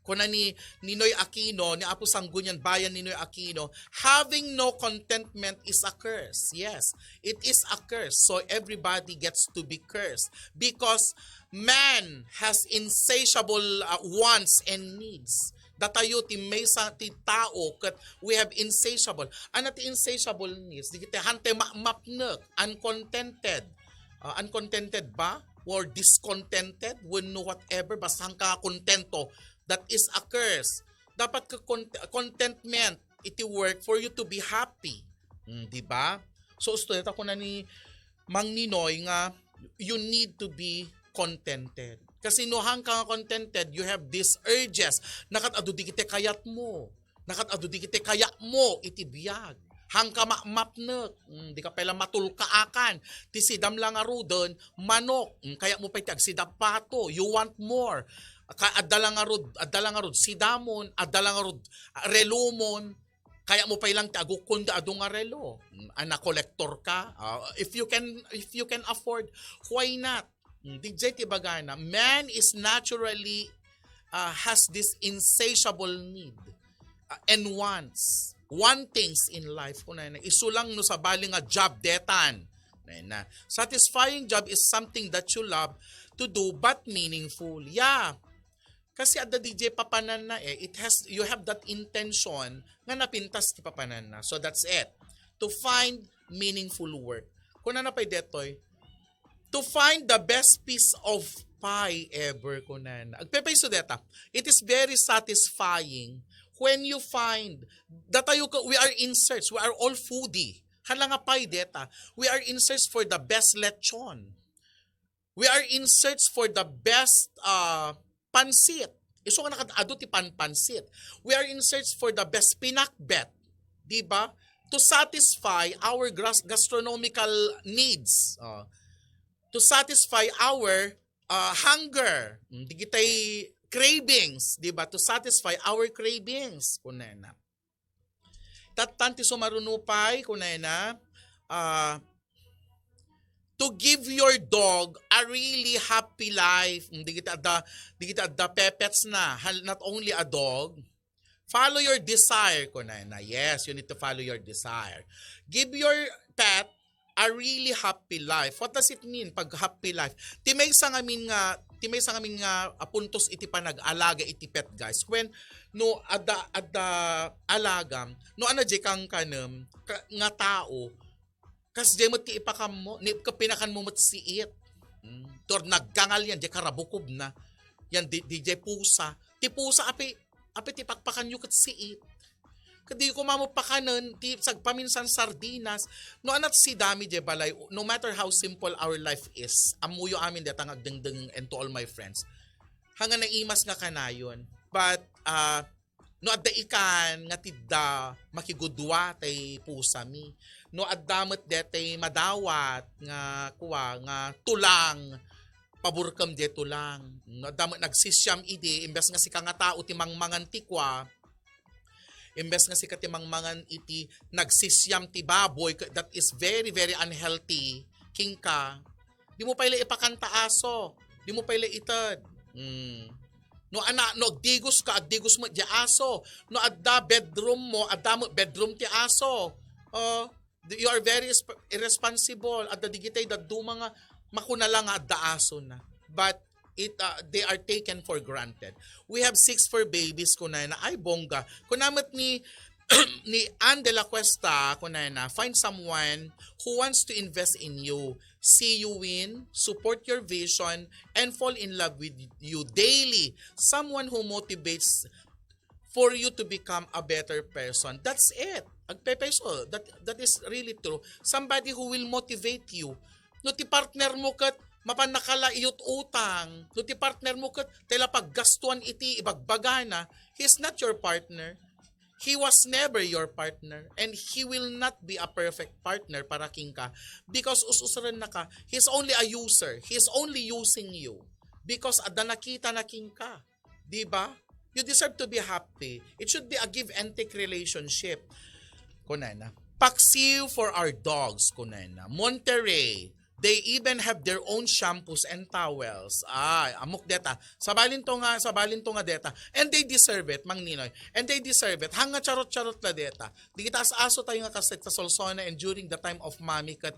Kuna ni Ninoy Aquino, ni Apo Sangguniang Bayan Ninoy Aquino, "Having no contentment is a curse." Yes, it is a curse. So everybody gets to be cursed because man has insatiable, uh, wants and needs. Datayo ti maysa ti tao ket we have insatiable. Ano ti insatiable needs? Di kita hante ma-, mapnek, uncontented. Uh, uncontented ba? or discontented wenno whatever, basta hangka nga kontento, that is a curse. Dapat ka cont-, contentment iti work for you to be happy. Mm, di ba? So, usto deta kuna ni Mang Ninoy nga you need to be contented. Kasi no hangka nga contented, you have these urges. Nakat-adu dagiti kayatmo. Nakat-adu dagiti kayatmo iti biag. Hangka mamapnek, mm, di ka pay la matulkaakan. Ti sidam la ngaruden, manok. Mm, kayatmo pay ti agsida pato. You want more. Ka, adda la ngarud, adda la ngarud sidamon, adda la ngarud, ah, relomon. Kayatmo pay lang ti agukkon nga adu nga relo. Mm, a, na-collector ka. Ah, if you can, if you can afford, why not? Mm, di jay ti bagana. Man is naturally, ah, has this insatiable need, ah, and wants. Want things in life. Kunana, isu lang no sabali nga job detan. Kunana, satisfying job is something that you love to do but meaningful. Yeah. Kasi adda di jay papananna eh. It has, you have that intention nga napintas ti papananna. So that's it. To find meaningful work. Kunana pay detoy, to find the best piece of pie ever, kunana. Agpepayso deta. It is very satisfying when you find that tayo ka, we are in search. We are all foodie. Hala nga pie deta. We are in search for the best lechon. We are in search for the best, uh, pansit. Isu nga nakat-adu ti pan-pansit. We are in search for the best pinakbet. Di ba? To satisfy our gras-, gastronomical needs. Uh, to satisfy our, uh, hunger. Mm, digitay cravings, di ba? To satisfy our cravings. Kunana. Tattan ti sumaruno pay, kunana, ah, to give your dog a really happy life. Mm, digiti adda, digiti adda pepets na, hal-, not only a dog. Follow your desire, kunana. Yes, you need to follow your desire. Give your pet a really happy life. What does it mean pag happy life? Ti maysa ngamin nga, ti maysa ngamin nga, ah, puntos iti panag-alaga iti pet, guys. When no adda, adda alagam, no adda jay kankanem ka, nga tao, kasjay met ti ipakanmo, ni pinakanmo met siit. Mm. Tor naggangal yan, jay karabukobna. Yan di, di jay pusa. Ti pusa, api, api ti pakpakanyo ket siit. Ket diyo koma met pakanen ti sagpaminsan sardinas. No adda sidami jay balay, no matter how simple our life is, ammoyo amin deta nga agdengdeng and to all my friends. Hanga naimas nga kanayon. But, ah, no adda ikan nga tidda, makigudua tay pusami. No adda met detay madawat nga kua, nga tulang, paburkem diay tulang. No adda met nagsisiam idi, imbes nga sika nga tao ti mangmangan ti kua, imbes nga sika ti mangmangan iti nagsisiam ti baboy, that is very, very unhealthy kenka, dimo pay la ipakan ta aso, dimo pay la ited. Mm. No ana, no agdigos ka, agdigos met diay aso. No adda bedroom mo, adda met bedroom ti aso. Oh, you are very isp-, irresponsible. Adda digitay dadduma nga makuna la nga adda asona. But it, uh, they are taken for granted. We have six fur babies, kunana. Ay, bongga. Kuna met ni, ni Ann de la Cuesta, kunana, find someone who wants to invest in you, see you win, support your vision, and fall in love with you daily. Someone who motivates for you to become a better person. That's it. Agpepayso, that, that is really true. Somebody who will motivate you. No ti partner mo ket mapanna ka la iyut-utang, no ti partner mo ket tay la paggastuan iti ibagbagana, he's not your partner. He was never your partner, and he will not be a perfect partner para kenka because us-usarennaka. He's only a user. He's only using you because adda nakitana kenka. Di ba? You deserve to be happy. It should be a give and take relationship. Kunana. Paksiw for our dogs, kunana. Monterey, they even have their own shampoos and towels. Ay, ammok deta. Sabalin to nga, sabalin to nga deta. And they deserve it, Mang Ninoy. And they deserve it. Hanga charot-charot la deta. Di kita as-aso tayo nga kasita Solsona and during the time of mommy ket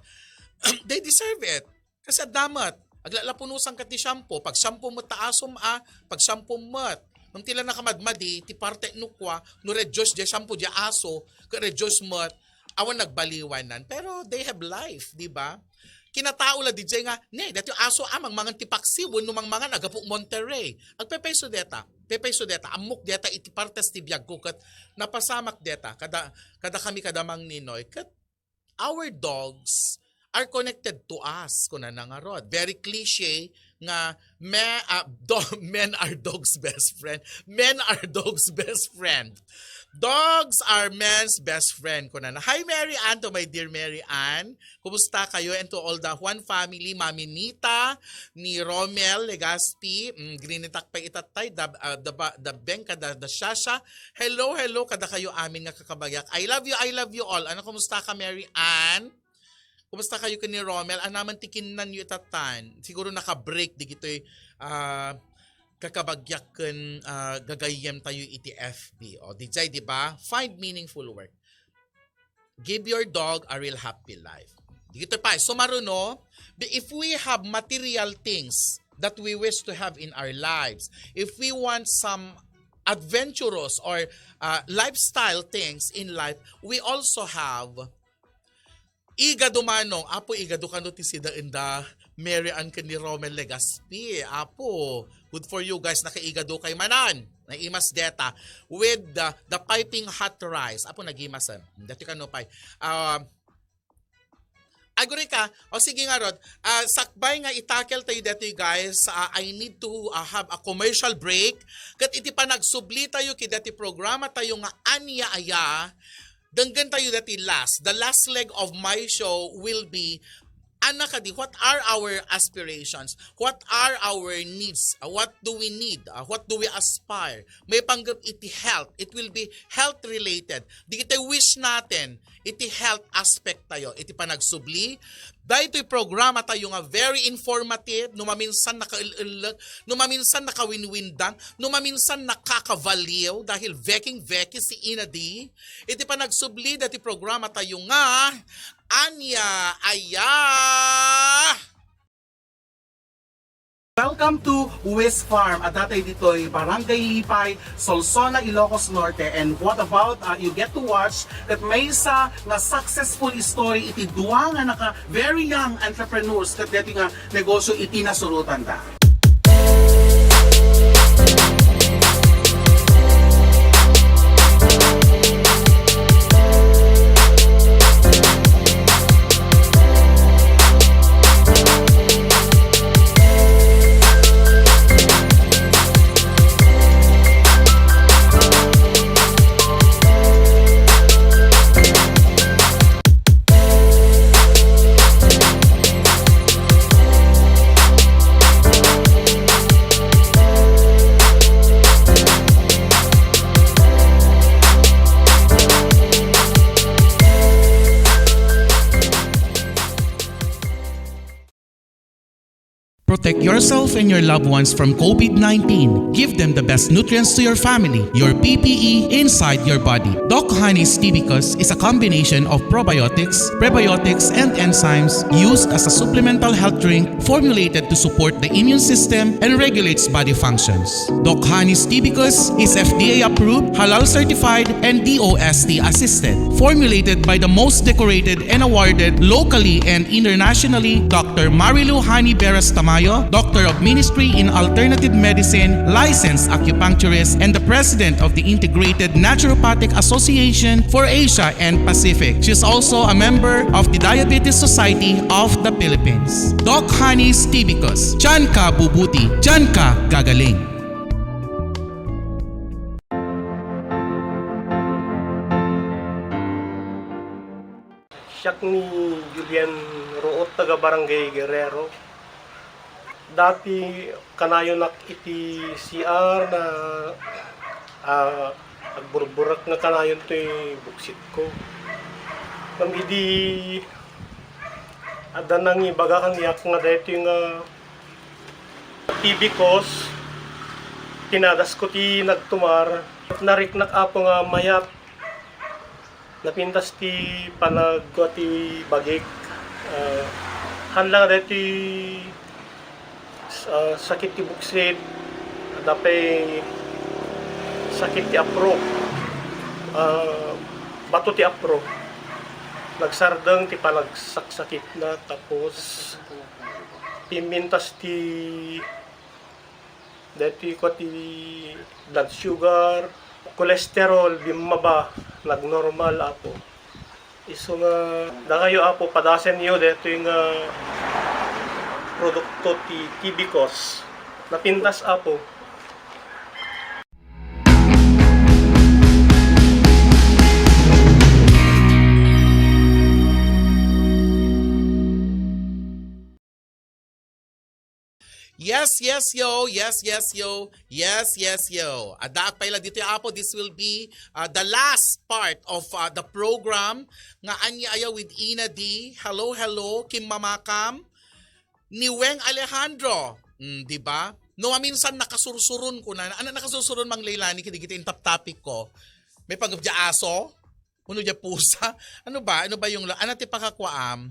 they deserve it. Kasi adda met, aglalapunosan ket ti shampoo, pag-shampoo met ta asom a, pag-shampoo met. Ngem ti la nakamadmadi, ti parte no kua, no red juice diay shampoo diay aso, ket red juice met, awan nagbaliwanan. Pero they have life, di ba? kinatao la diay nga, ne, daytoy aso a mangmangan ti paksi wenno mangmangan a gapu Monterrey. Agpepayso deta, pepayso deta, ammok deta iti partes ti biagko ket napasamak deta kada, kada kami kada Mang Ninoy ket our dogs are connected to us, kunana ngarud. Very cliche nga me-, ah, do-, men are dogs' best friend. Men are dogs' best friend. Dogs are men's best friend, kunana. Hi, Mary Ann, to my dear Mary Ann. Kumusta kayo? And to all the Juan family, Mami Nita, ni Romel Legaspi, mm, grinitak pa itatay, the, ah, the, ba-, the Beng, kada, the Shasha. Hello, hello, kada kayo amin nga kakabagyak. I love you, I love you all. Ano, kumusta ka, Mary Ann? Kumusta kayo ken ni Romel? Anaman ti kinnanyo itatan? Siguro naka-break digitoy, ah, kakabagyak ken, ah, gagayyem tayo iti F B. O, diay, di ba? Find meaningful work. Give your dog a real happy life. Digitoy pa, sumaruno, the, if we have material things that we wish to have in our lives, if we want some adventurous or, ah, lifestyle things in life, we also have igado, manong, Apo, igado kano ti sida enda Mary Ann ken ni Romel Legaspi. Apo, good for you guys, nakaigado kay manan. Naimas deta with the, the piping hot rice. Apo, nagimas, eh. Dati kano pay. Ah, agree ka? O sige ngarud, ah, sakbay nga itakel tayo deti, guys, ah, I need to, ah, have a commercial break. Ket iti panagsubli tayo ki deti programa tayo nga Ania Aya, denggen tayo deti last. The last leg of my show will be, Anna kadi, what are our aspirations? What are our needs? Uh, what do we need? Uh, what do we aspire? May panggap iti health. It will be health related. Di kita wish natin iti health aspect tayo. Iti panagsubli, daytoy programa tayo nga very informative, no maminsan nakail-illek, no maminsan nakawinwindang, no maminsan nakakabaliw, dahil veking-veki si Ina D. Iti panagsubli daytoy programa tayo nga Ania Aya. Welcome to Wis Farm. Adda tayo ditoy Barangay Lipay, Solsona, Ilocos Norte. And what about, uh, you get to watch that maysa nga successful story iti dua nga naka very young entrepreneurs ket deti nga negosyo iti nasurotanda. Protect yourself and your loved ones from COVID nineteen. Give them the best nutrients to your family, your P P E inside your body. Doc Honey's Tibicus is a combination of probiotics, prebiotics, and enzymes used as a supplemental health drink formulated to support the immune system and regulates body functions. Doc Honey's Tibicus is F D A approved, halal certified, and D O S T assisted. Formulated by the most decorated and awarded locally and internationally, Doctor Marilu Honey Beras Tamayo, Doctor of Ministry in Alternative Medicine, licensed acupuncturist, and the President of the Integrated Naturopathic Association for Asia and Pacific. She is also a member of the Diabetes Society of the Philippines. Doc Honey's Tibicus. Diyan ka bubuti. Diyan ka gagaling. Siak ni Julian Ruot, taga Barangay Guerrero. Dati kanayonak iti C R na, ah, agburburek nga kanayon toy buksitko. Ngem idi adda nangibaga kaniak nga daytoy nga T B cause, tinadasko ti nagtumar. Nariknak, Apo, nga mayat. Napintas ti panagkua ti bagik. Ah, haan la nga daytoy, ah, sakit ti buksit, adda pay sakit ti apro. Ah, bato ti apro. Nagsardeng ti panagsaksakitna, tapos pimmintas ti, daytoy kua ti blood sugar, cholesterol, bimmaba, nagnormal, Apo. Isu nga, dakayo, Apo, padasenyo daytoy nga produkto ti Tibicos. Napintas, Apo. Yes, yes, yo. Yes, yes, yo. Yes, yes, yo. Adda pay la ditoy, Apo. This will be, uh, the last part of, uh, the program nga Ania Aya with Ina D. Hello, hello, Kim Mamakam. Ni Weng Alejandro. Mm, di ba? No, maminsan nakasursuron ko na. Ano nakasursuron, Mang Leilani, kidi kita intap topic ko? May pag-, aso? Uno dia pusa? Ano ba? Ano ba yung la-, ano ti pakakuaam?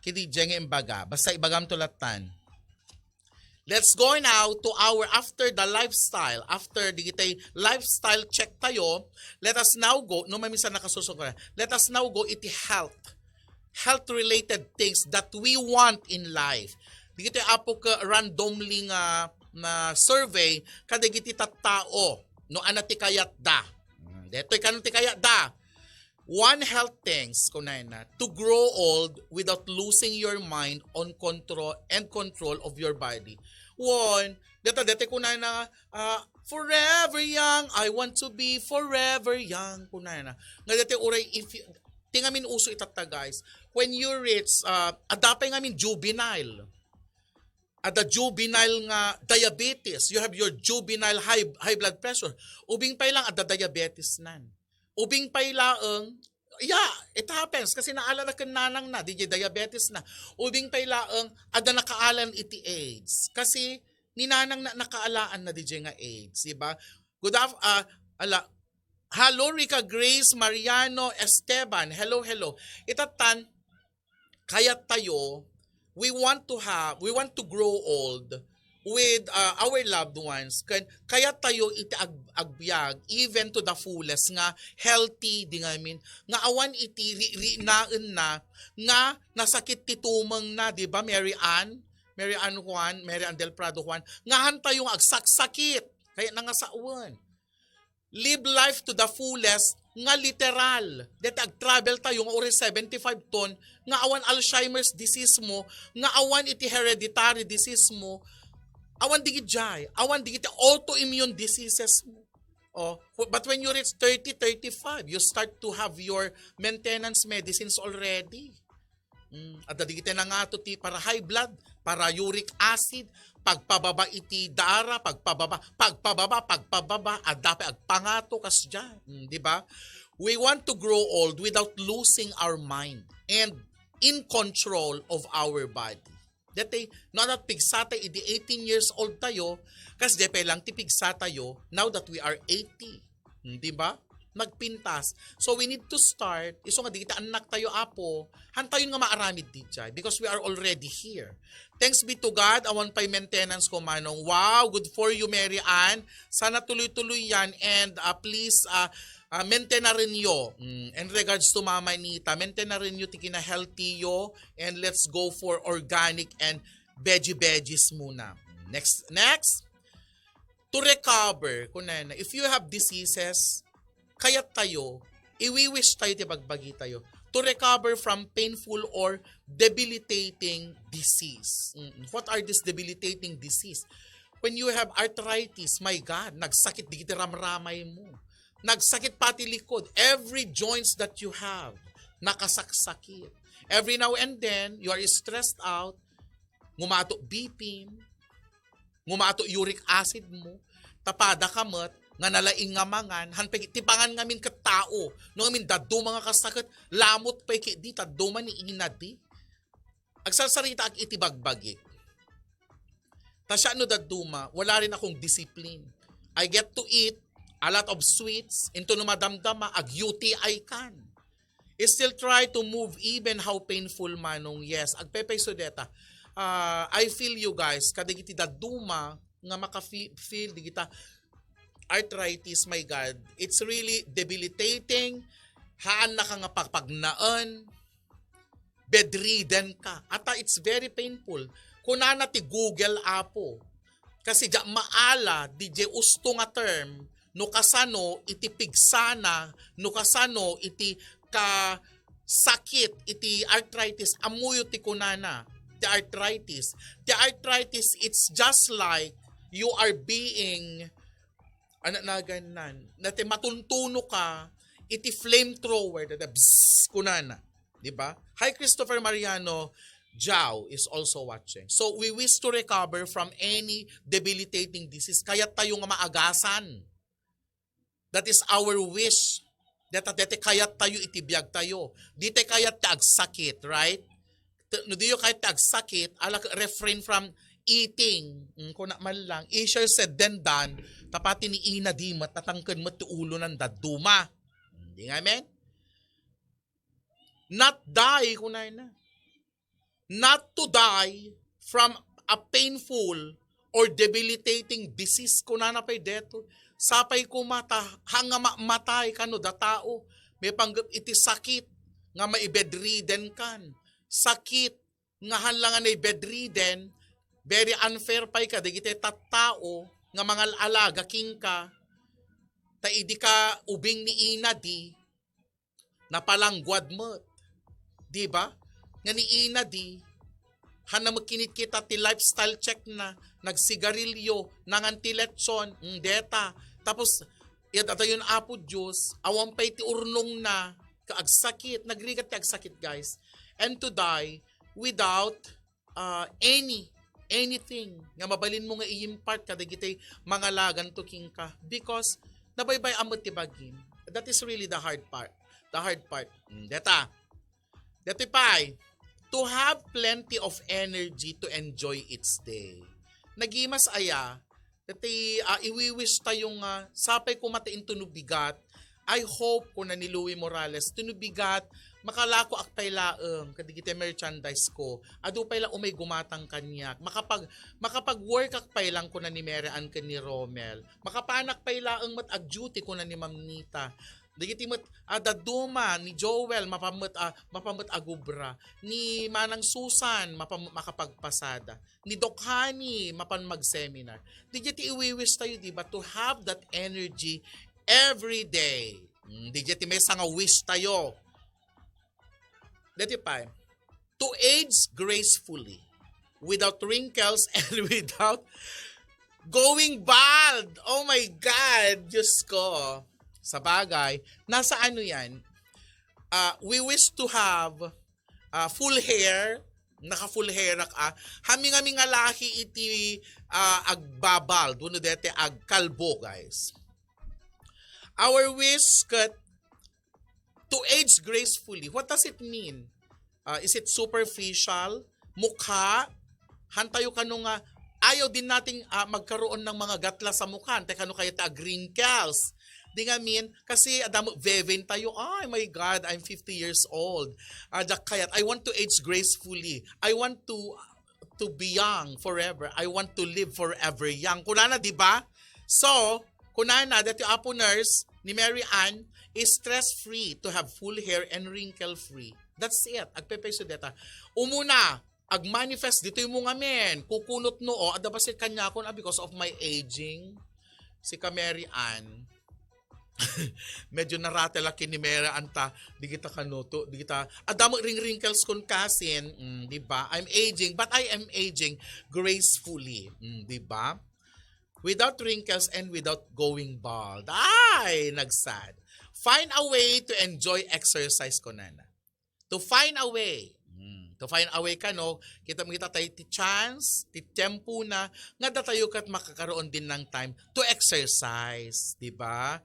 Kidi Jeng imbaga. Basta ibagam to latan. Let's go now to our after the lifestyle. After digitay lifestyle check tayo, let us now go, no, maminsan nakasusog ka na. Let us now go iti health. Health-related things that we want in life. Digitay apo ka randomly nga na survey, kadagiti tattao, no, ana ti kayatda. Hmm, detoy kano ti kayatda. One health things, kunayna, to grow old without losing your mind on control and control of your body. One, deta, deta kunayna, ah, "Forever young, I want to be forever young," kunayna. Nga deta uray, if you, ti ngamin uso itatta, guys. When you reach, ah, adda pay ngamin juvenile. Adda juvenile nga diabetes. You have your juvenile high, high blood pressure. Ubing pay lang, adda diabetes nan. Ubing pay laeng, yeah, it happens. Kasi naala na ken nanang na, D J diabetes na. Ubing pay laeng, adda nakaalan iti AIDS. Kasi ni nanang na nakaalaan na, D J nga AIDS, di ba? Good af-, ah, ala, hello, Rica Grace Mariano Esteban. Hello, hello. Itatan, kayat tayo, we want to have, we want to grow old with, uh, our loved ones. Ken, kayat tayo iti ag-, agbiag, even to the fullest, nga healthy, di ngamin, nga awan iti ri-, rinaen na, nga nasakit ti tumeng na, di ba, Mary Ann? Mary Ann Juan, Mary Ann Del Prado Juan, nga han tayo nga agsaksakit, kaya nangasawen. Live life to the fullest nga literal. Deta agtravel tayo nga uray seventy-five ton, nga awan Alzheimer's disease mo, nga awan iti hereditary disease mo, awan digidiay, awan digiti autoimmune diseases mo. Oh, but when you reach thirty, thirty-five, you start to have your maintenance medicines already. Mm, adda digiti nangato ti para high blood, para uric acid, pagpababa iti dara, pagpababa, pagpababa, pagpababa, adda pay agpangato kasdiay. Mm, di ba? We want to grow old without losing our mind and in control of our body. Dati, no, adda pigsata idi eighteen years old tayo, kasdiay pay lang ti pigsatayo now that we are eighty. Hmm, di ba? Nagpintas. So, we need to start. Isu nga, digiti annak tayo, Apo, han tayo nga maaramid didiay because we are already here. Thanks be to God, awan pay maintenance ko, Manong. Wow, good for you, Mary Ann. Sana tuloy-tuloy yan. And, ah, please, ah, ah, maintain na rin yo. Mm, in regards to Mama Nita, maintain na rin yo ti kina-healthy yo. And let's go for organic and veggie-veggies muna. Next, next. To recover, kunana, if you have diseases, kayat tayo, iwi-wish tayo ti bagbagi tayo, to recover from painful or debilitating disease. Mm. What are these debilitating disease? When you have arthritis, my God, nagsakit digiti ramramay mo. Nagsakit pati likod. Every joints that you have, nakasaksakit. Every now and then, you are stressed out, ngumato B P mo, ngumato uric acid mo, tapada ka met, nga nalaing nga mangan, han pay ti pangan ngamin ket tao, no ngamin dadduma nga kasakit, lamot pay ket di, dadduma ni inadi. Agsarsaritaak iti bagbagi. Ta siak no dadduma, wala rin akong discipline. I get to eat a lot of sweets, into no madamdama, ag-U T I kan. Still try to move even how painful, Manong. Yes, agpepayso deta. Ah, I feel you guys, kadagiti dadduma nga maka-feel digita arthritis, my God, it's really debilitating. Haan na ka nga pagpagnaen. bedridden ka. Ata it's very painful. Kunana ti Google, Apo. Kasi diak maala, diay usto nga term, no kasano iti pigsana, no kasano iti kasakit, iti arthritis, ammoyo ti kunana, ti arthritis. Ti arthritis, it's just like you are being, ano nagannan, na ti matuntuno ka, iti flamethrower, dada, bzzz, kunana. Di ba? Hi, Christopher Mariano. Jao is also watching. So, we wish to recover from any debilitating disease. Kayat tayo nga maagasan. That is our wish. Deta, deti kayat tayo, iti biag tayo. Di tayo kayat ti agsakit, right? T-, no diyo kayat ti agsakit, ala, refrain from eating. Mm, kuna man lang. Easier said than done. Tapati ni ina di met, natangken met ti ulo ng daduma. Di nga, amen? Not die, kunana. Not to die from a painful or debilitating disease, kunana pay deto. Sapay koma ta, hanga mamatay kano datao. May panggap iti sakit nga maibedridden kan. Sakit nga haan lang nga naibedridden, very unfair pay kadagiti tattao nga mangal-alaga kenka, ta idi ka ubing ni ina di, napalangguad met. Di ba? Nga ni ina di, haan na met kinitkita ti lifestyle check na, nagsigarilyo, nangan ti lechon, mm, deta. Tapos, iyat atayon Apo Diyos, awan pay ti urnong na, ka agsakit, nagrigat ti agsakit, guys. And to die without ah, any, anything nga mabalin mo nga i-impart kadagiti mangalagan to kenka because nabaybay-am met ti bagim. That is really the hard part. The hard part. Mm, deta. Deti pay, to have plenty of energy to enjoy each day. Nagimas aya, deti, ah, iwiwish tayo nga, sapay koma ta intono bigat, I hope, kuna ni Louie Morales, "Tono bigat, makalakoak pay laeng kadigiti merchandise ko. Adu pay la umay gumatang kaniak. Makapag-, makapag-workak pay lang," kuna ni Mary Ann ken ni Romel. "Makapanak pay laeng met ag-duty," kuna ni Ma'am Nita. Dagiti met a dadduma ni Joel, mapan met a, mapan met agubra. Ni Manang Susan, mapan makapagpasada. Ni Doc Honey, mapan mag-seminar. Dagiti iwiwish tayo, di ba, to have that energy every day. Mm, dagiti maysa nga wish tayo. Dagiti pay, to age gracefully, without wrinkles and without going bald. Oh my God, Diyos ko. Sabagay, nasa ano yan? Ah, we wish to have, ah, full hair, naka-full hair ka, ah. Hamingaminga lahi iti, ah, agbabald, wenno dete agkalbo, guys. Our wish ket to age gracefully. What does it mean? Ah, is it superficial? Mukha? Haan tayo kano nga, ayaw din nating, ah, magkaroon ng mga gatla sa mukha. Haan tayo kano kayat ag-wrinkles. Di nga mean, kasi adda met veven tayo, "Ay, my God, I'm fifty years old." Ah, diak kayat, I want to age gracefully. I want to to be young forever. I want to live forever young. Kunana, di ba? So, kunana, dati Apo Nurse ni Mary Ann is stress-free to have full hair and wrinkle-free. That's it. Agpepekso deta. Umuna, ag-manifest ditoy mo ngamin. Kukunot no, o, adda ba si kanyakon, ah, because of my aging? Si ka Mary Ann. Medyo naratel a kinimera anta, di kita kanuto, di kita, adda met ring-wrinkles kun kasin, mm, di ba? I'm aging, but I am aging gracefully, mm, di ba? Without wrinkles and without going bald. Ay, nagsad. Find a way to enjoy exercise, kunana. To find a way. Hmm, to find a way kano, kita mo kita tayo ti chance, ti tiempo na, nga datayo ket makakaroon din ng time to exercise, di ba?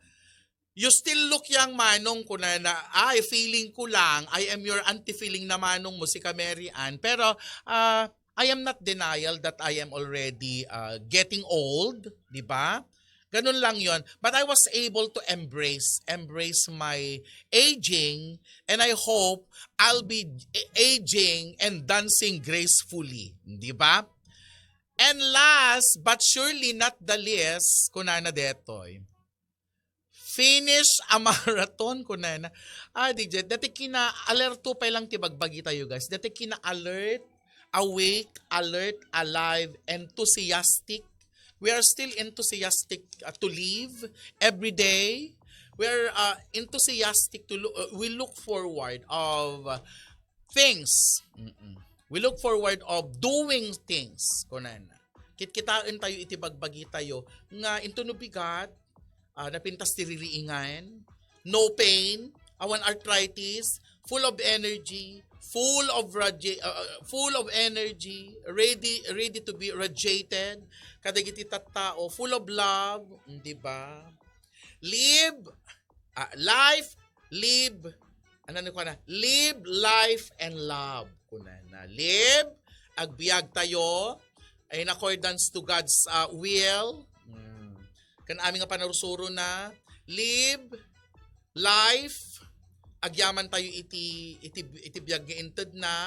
"You still look young, Manong," kunana, "Ay, feeling ko lang, I am your auntie feeling na manong mo, si ka Mary Ann." Pero, ah, I am not denial that I am already, ah, getting old, di ba? Ganun lang yon. But I was able to embrace, embrace my aging, and I hope I'll be a-, aging and dancing gracefully, di ba? And last but surely not the least, kunana detoy, Finish a marathon, kunana. Ah, di jet. Dati kina-alerto pa lang ti bagbagi tayo, guys. Dati kina-alert, awake, alert, alive, enthusiastic. We are still enthusiastic, uh, to live every day. We are, uh, enthusiastic to look, uh, we look forward of, uh, things. Mm-mm. We look forward of doing things, kunana. Kitkitaen tayo iti bagbagi tayo nga into no bigat, ah, napintas ti ririingan, no pain, awan arthritis, full of energy, full of radi-, ah, full of energy, ready, ready to be radiated kadagiti tattao, full of love, mm, di ba? Live, ah, life, live, ano ni kuana? Live, life, and love. Kunana, live, agbiag tayo in accordance to God's, ah, will. Mm. Ken amin nga panarusurona, live, life, agyaman tayo iti, iti, iti biag nga intedna.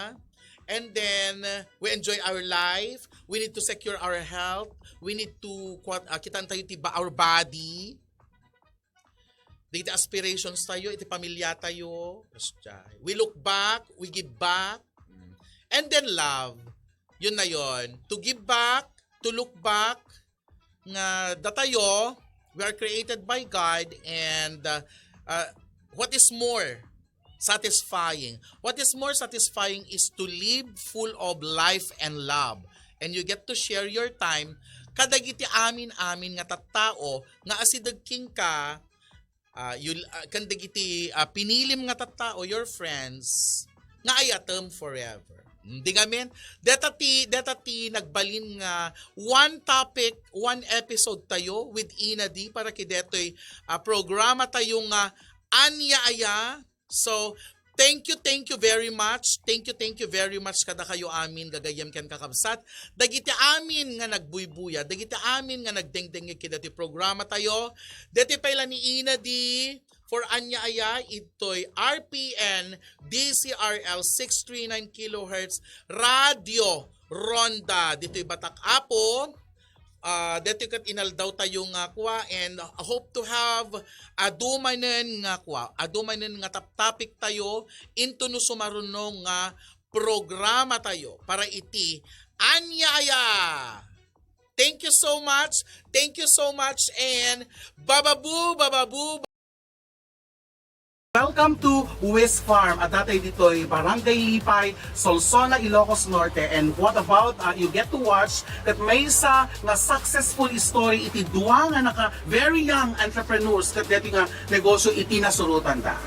And then, uh, we enjoy our life. We need to secure our health. We need to, kuat-, ah, kitaan tayo ti ba-, our body. Dagiti aspirations tayo, iti pamilya tayo. We look back, we give back. And then love. Yun na yun. To give back, to look back, nga datayo, we are created by God, and, uh, uh, what is more satisfying? What is more satisfying is to live full of life and love. And you get to share your time kadagiti amin-amin nga tattao nga asideg kenka, ah, you, ah, ken dagiti, ah, pinilim nga tattao, your friends, nga ayatem forever. Hmm, di ngamin, deta ti, deta ti nagbalin nga one topic, one episode tayo with Ina D para ki detoy, ah, programa tayo nga Ania Aya. So, thank you, thank you very much. Thank you, thank you very much kadakayo amin, gagayyem ken kakabsat. Dagiti amin nga nagbuybuya, dagiti amin nga nagdengdengngeg kadati programa tayo. Deti pay la ni Ina D for Ania Aya, itoy R P N D C R L six three nine kilohertz Radio Ronda. Ditoy Batak Apo. Ah, detoy ket inaldaw tayo nga kua, and I hope to have adu manen nga kua, adu manen nga tap-, topic tayo into no sumaruno nga programa tayo para iti Ania Aya. Thank you so much. Thank you so much and bababu, bababu. Welcome to Wis Farm. Adda tayo ditoy Barangay Lipay, Solsona, Ilocos Norte. And what about, uh, you get to watch ket maysa nga successful story iti dua nga naka very young entrepreneurs ket deti nga negosyo iti nasurotanda.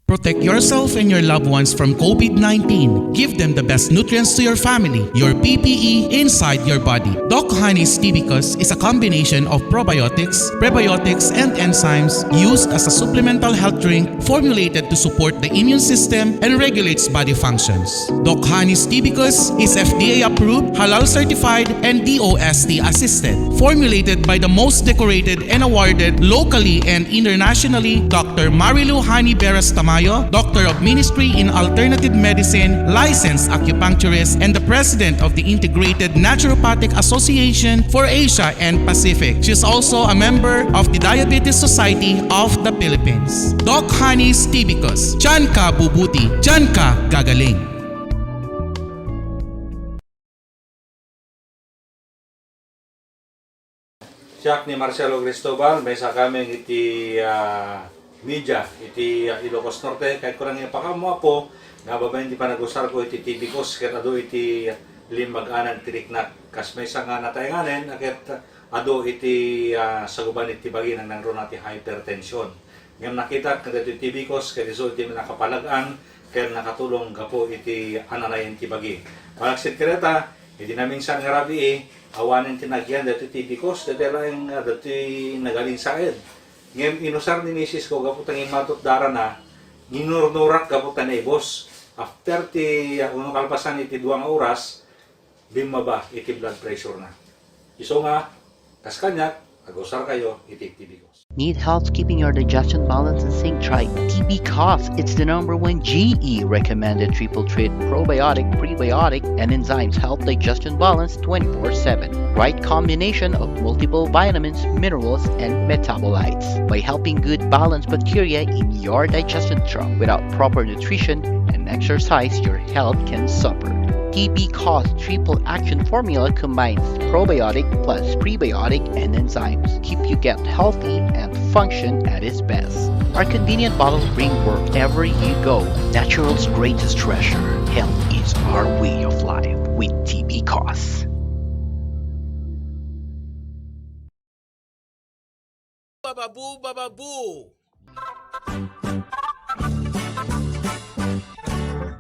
Protect yourself and your loved ones from COVID nineteen. Give them the best nutrients to your family, your P P E inside your body. Doc Honey's Tibicus is a combination of probiotics, prebiotics, and enzymes used as a supplemental health drink formulated to support the immune system and regulates body functions. Doc Honey's Tibicus is F D A approved, halal certified, and D O S T assisted. Formulated by the most decorated and awarded locally and internationally, Doctor Marilu Honey Beras Tamayo, Doctor of Ministry in Alternative Medicine, licensed acupuncturist, and the President of the Integrated Naturopathic Association for Asia and Pacific. She is also a member of the Diabetes Society of the Philippines. Doc Honey's Tibicus, diyan ka bubuti, diyan ka gagaling. Siak ni Marcelo Cristobal, maysa kami iti, ah, media iti, ah, Ilocos Norte. Kayatko lang ipakaammo, Apo, nga babaen ti panagusarko iti Tibicus ket adu iti limmag-anan ti riknak. Kas maysa nga nataenganen, ket adu iti, ah, saguban iti bagi nangnangruna ti hypertension. Ngem nakitak daytoy T V Cos ket isu ti nakapalag-an ken nakatulong gapu iti ananayen ti bagi. Malaksid kadata, iti naminsan nga rabii, awanen ti nagyan daytoy T V Cos, daytoy laeng, ah, daytoy nagalinsaed. Ngem inusar ni misis ko gapu ta ngimmatot darana, nginurnurak gapu ta naibos. After ti, ah, uno kalpasan iti dua nga oras, bimmaba iti blood pressure na. Isu nga, kas kaniak, agusar kayo iti T V Cos. Need help keeping your digestion balance in sync? Try T B Cos. It's the number one G E recommended triple treat probiotic, prebiotic, and enzymes help digestion balance twenty-four seven. Right combination of multiple vitamins, minerals, and metabolites by helping good balance bacteria in your digestion tract. Without proper nutrition and exercise, your health can suffer. T B Cos Triple Action Formula combines probiotic plus prebiotic and enzymes. Keep your gut healthy and function at its best. Our convenient bottle bring wherever you go. Natural's greatest treasure. Health is our way of life with T B Cos. Bababu, bababu.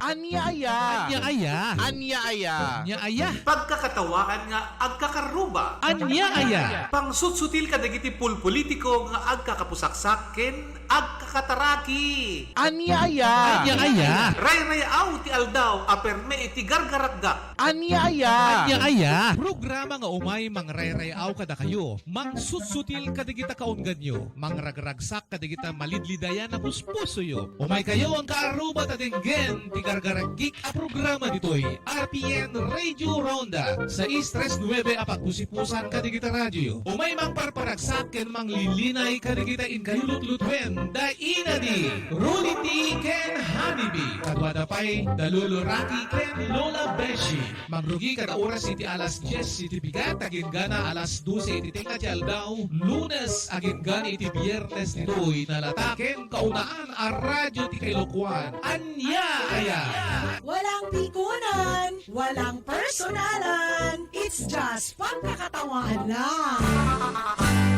Ania aya? Ania aya? Ania aya? Ania aya? Pagkakatawaan nga agkakaruba. Ania aya? Pangsutsutil kadagiti pulpolitiko nga agkakapusaksak ken agkakataraki. Ania aya? Ania aya? Rayrayaw ti aldaw a perme iti gargarakgak. Ania aya? Ania aya? Programa nga umay mangrayrayaw kadakayo, mangsutsutil kadagita kaungganyo, mangragragsak kadagita malidlidayan a puspusoyo. Umaykayo, angka aruba, ta denggen ti gargaragik a programa ditoy R P N Radio Ronda, sais tres nuebe a pagpusipusan kadagita radioyo. Umay mangparparagsak ken manglilinay kadagita inkayo lutlutuen, da inadi, Rudy T ken Honey B. Kaduada pay da Lolo Rocky ken Lola Beshi. Mangrugi kada oras iti alas dies iti bigat, agingga alas dose iti tengnga ti aldaw, Lunes agingga iti Biernes, ditoy nalata ken kaunaan a radio ti Kailokuan. Ania aya? Walang pikunan, walang personalan. It's just pagkakatawaan lang.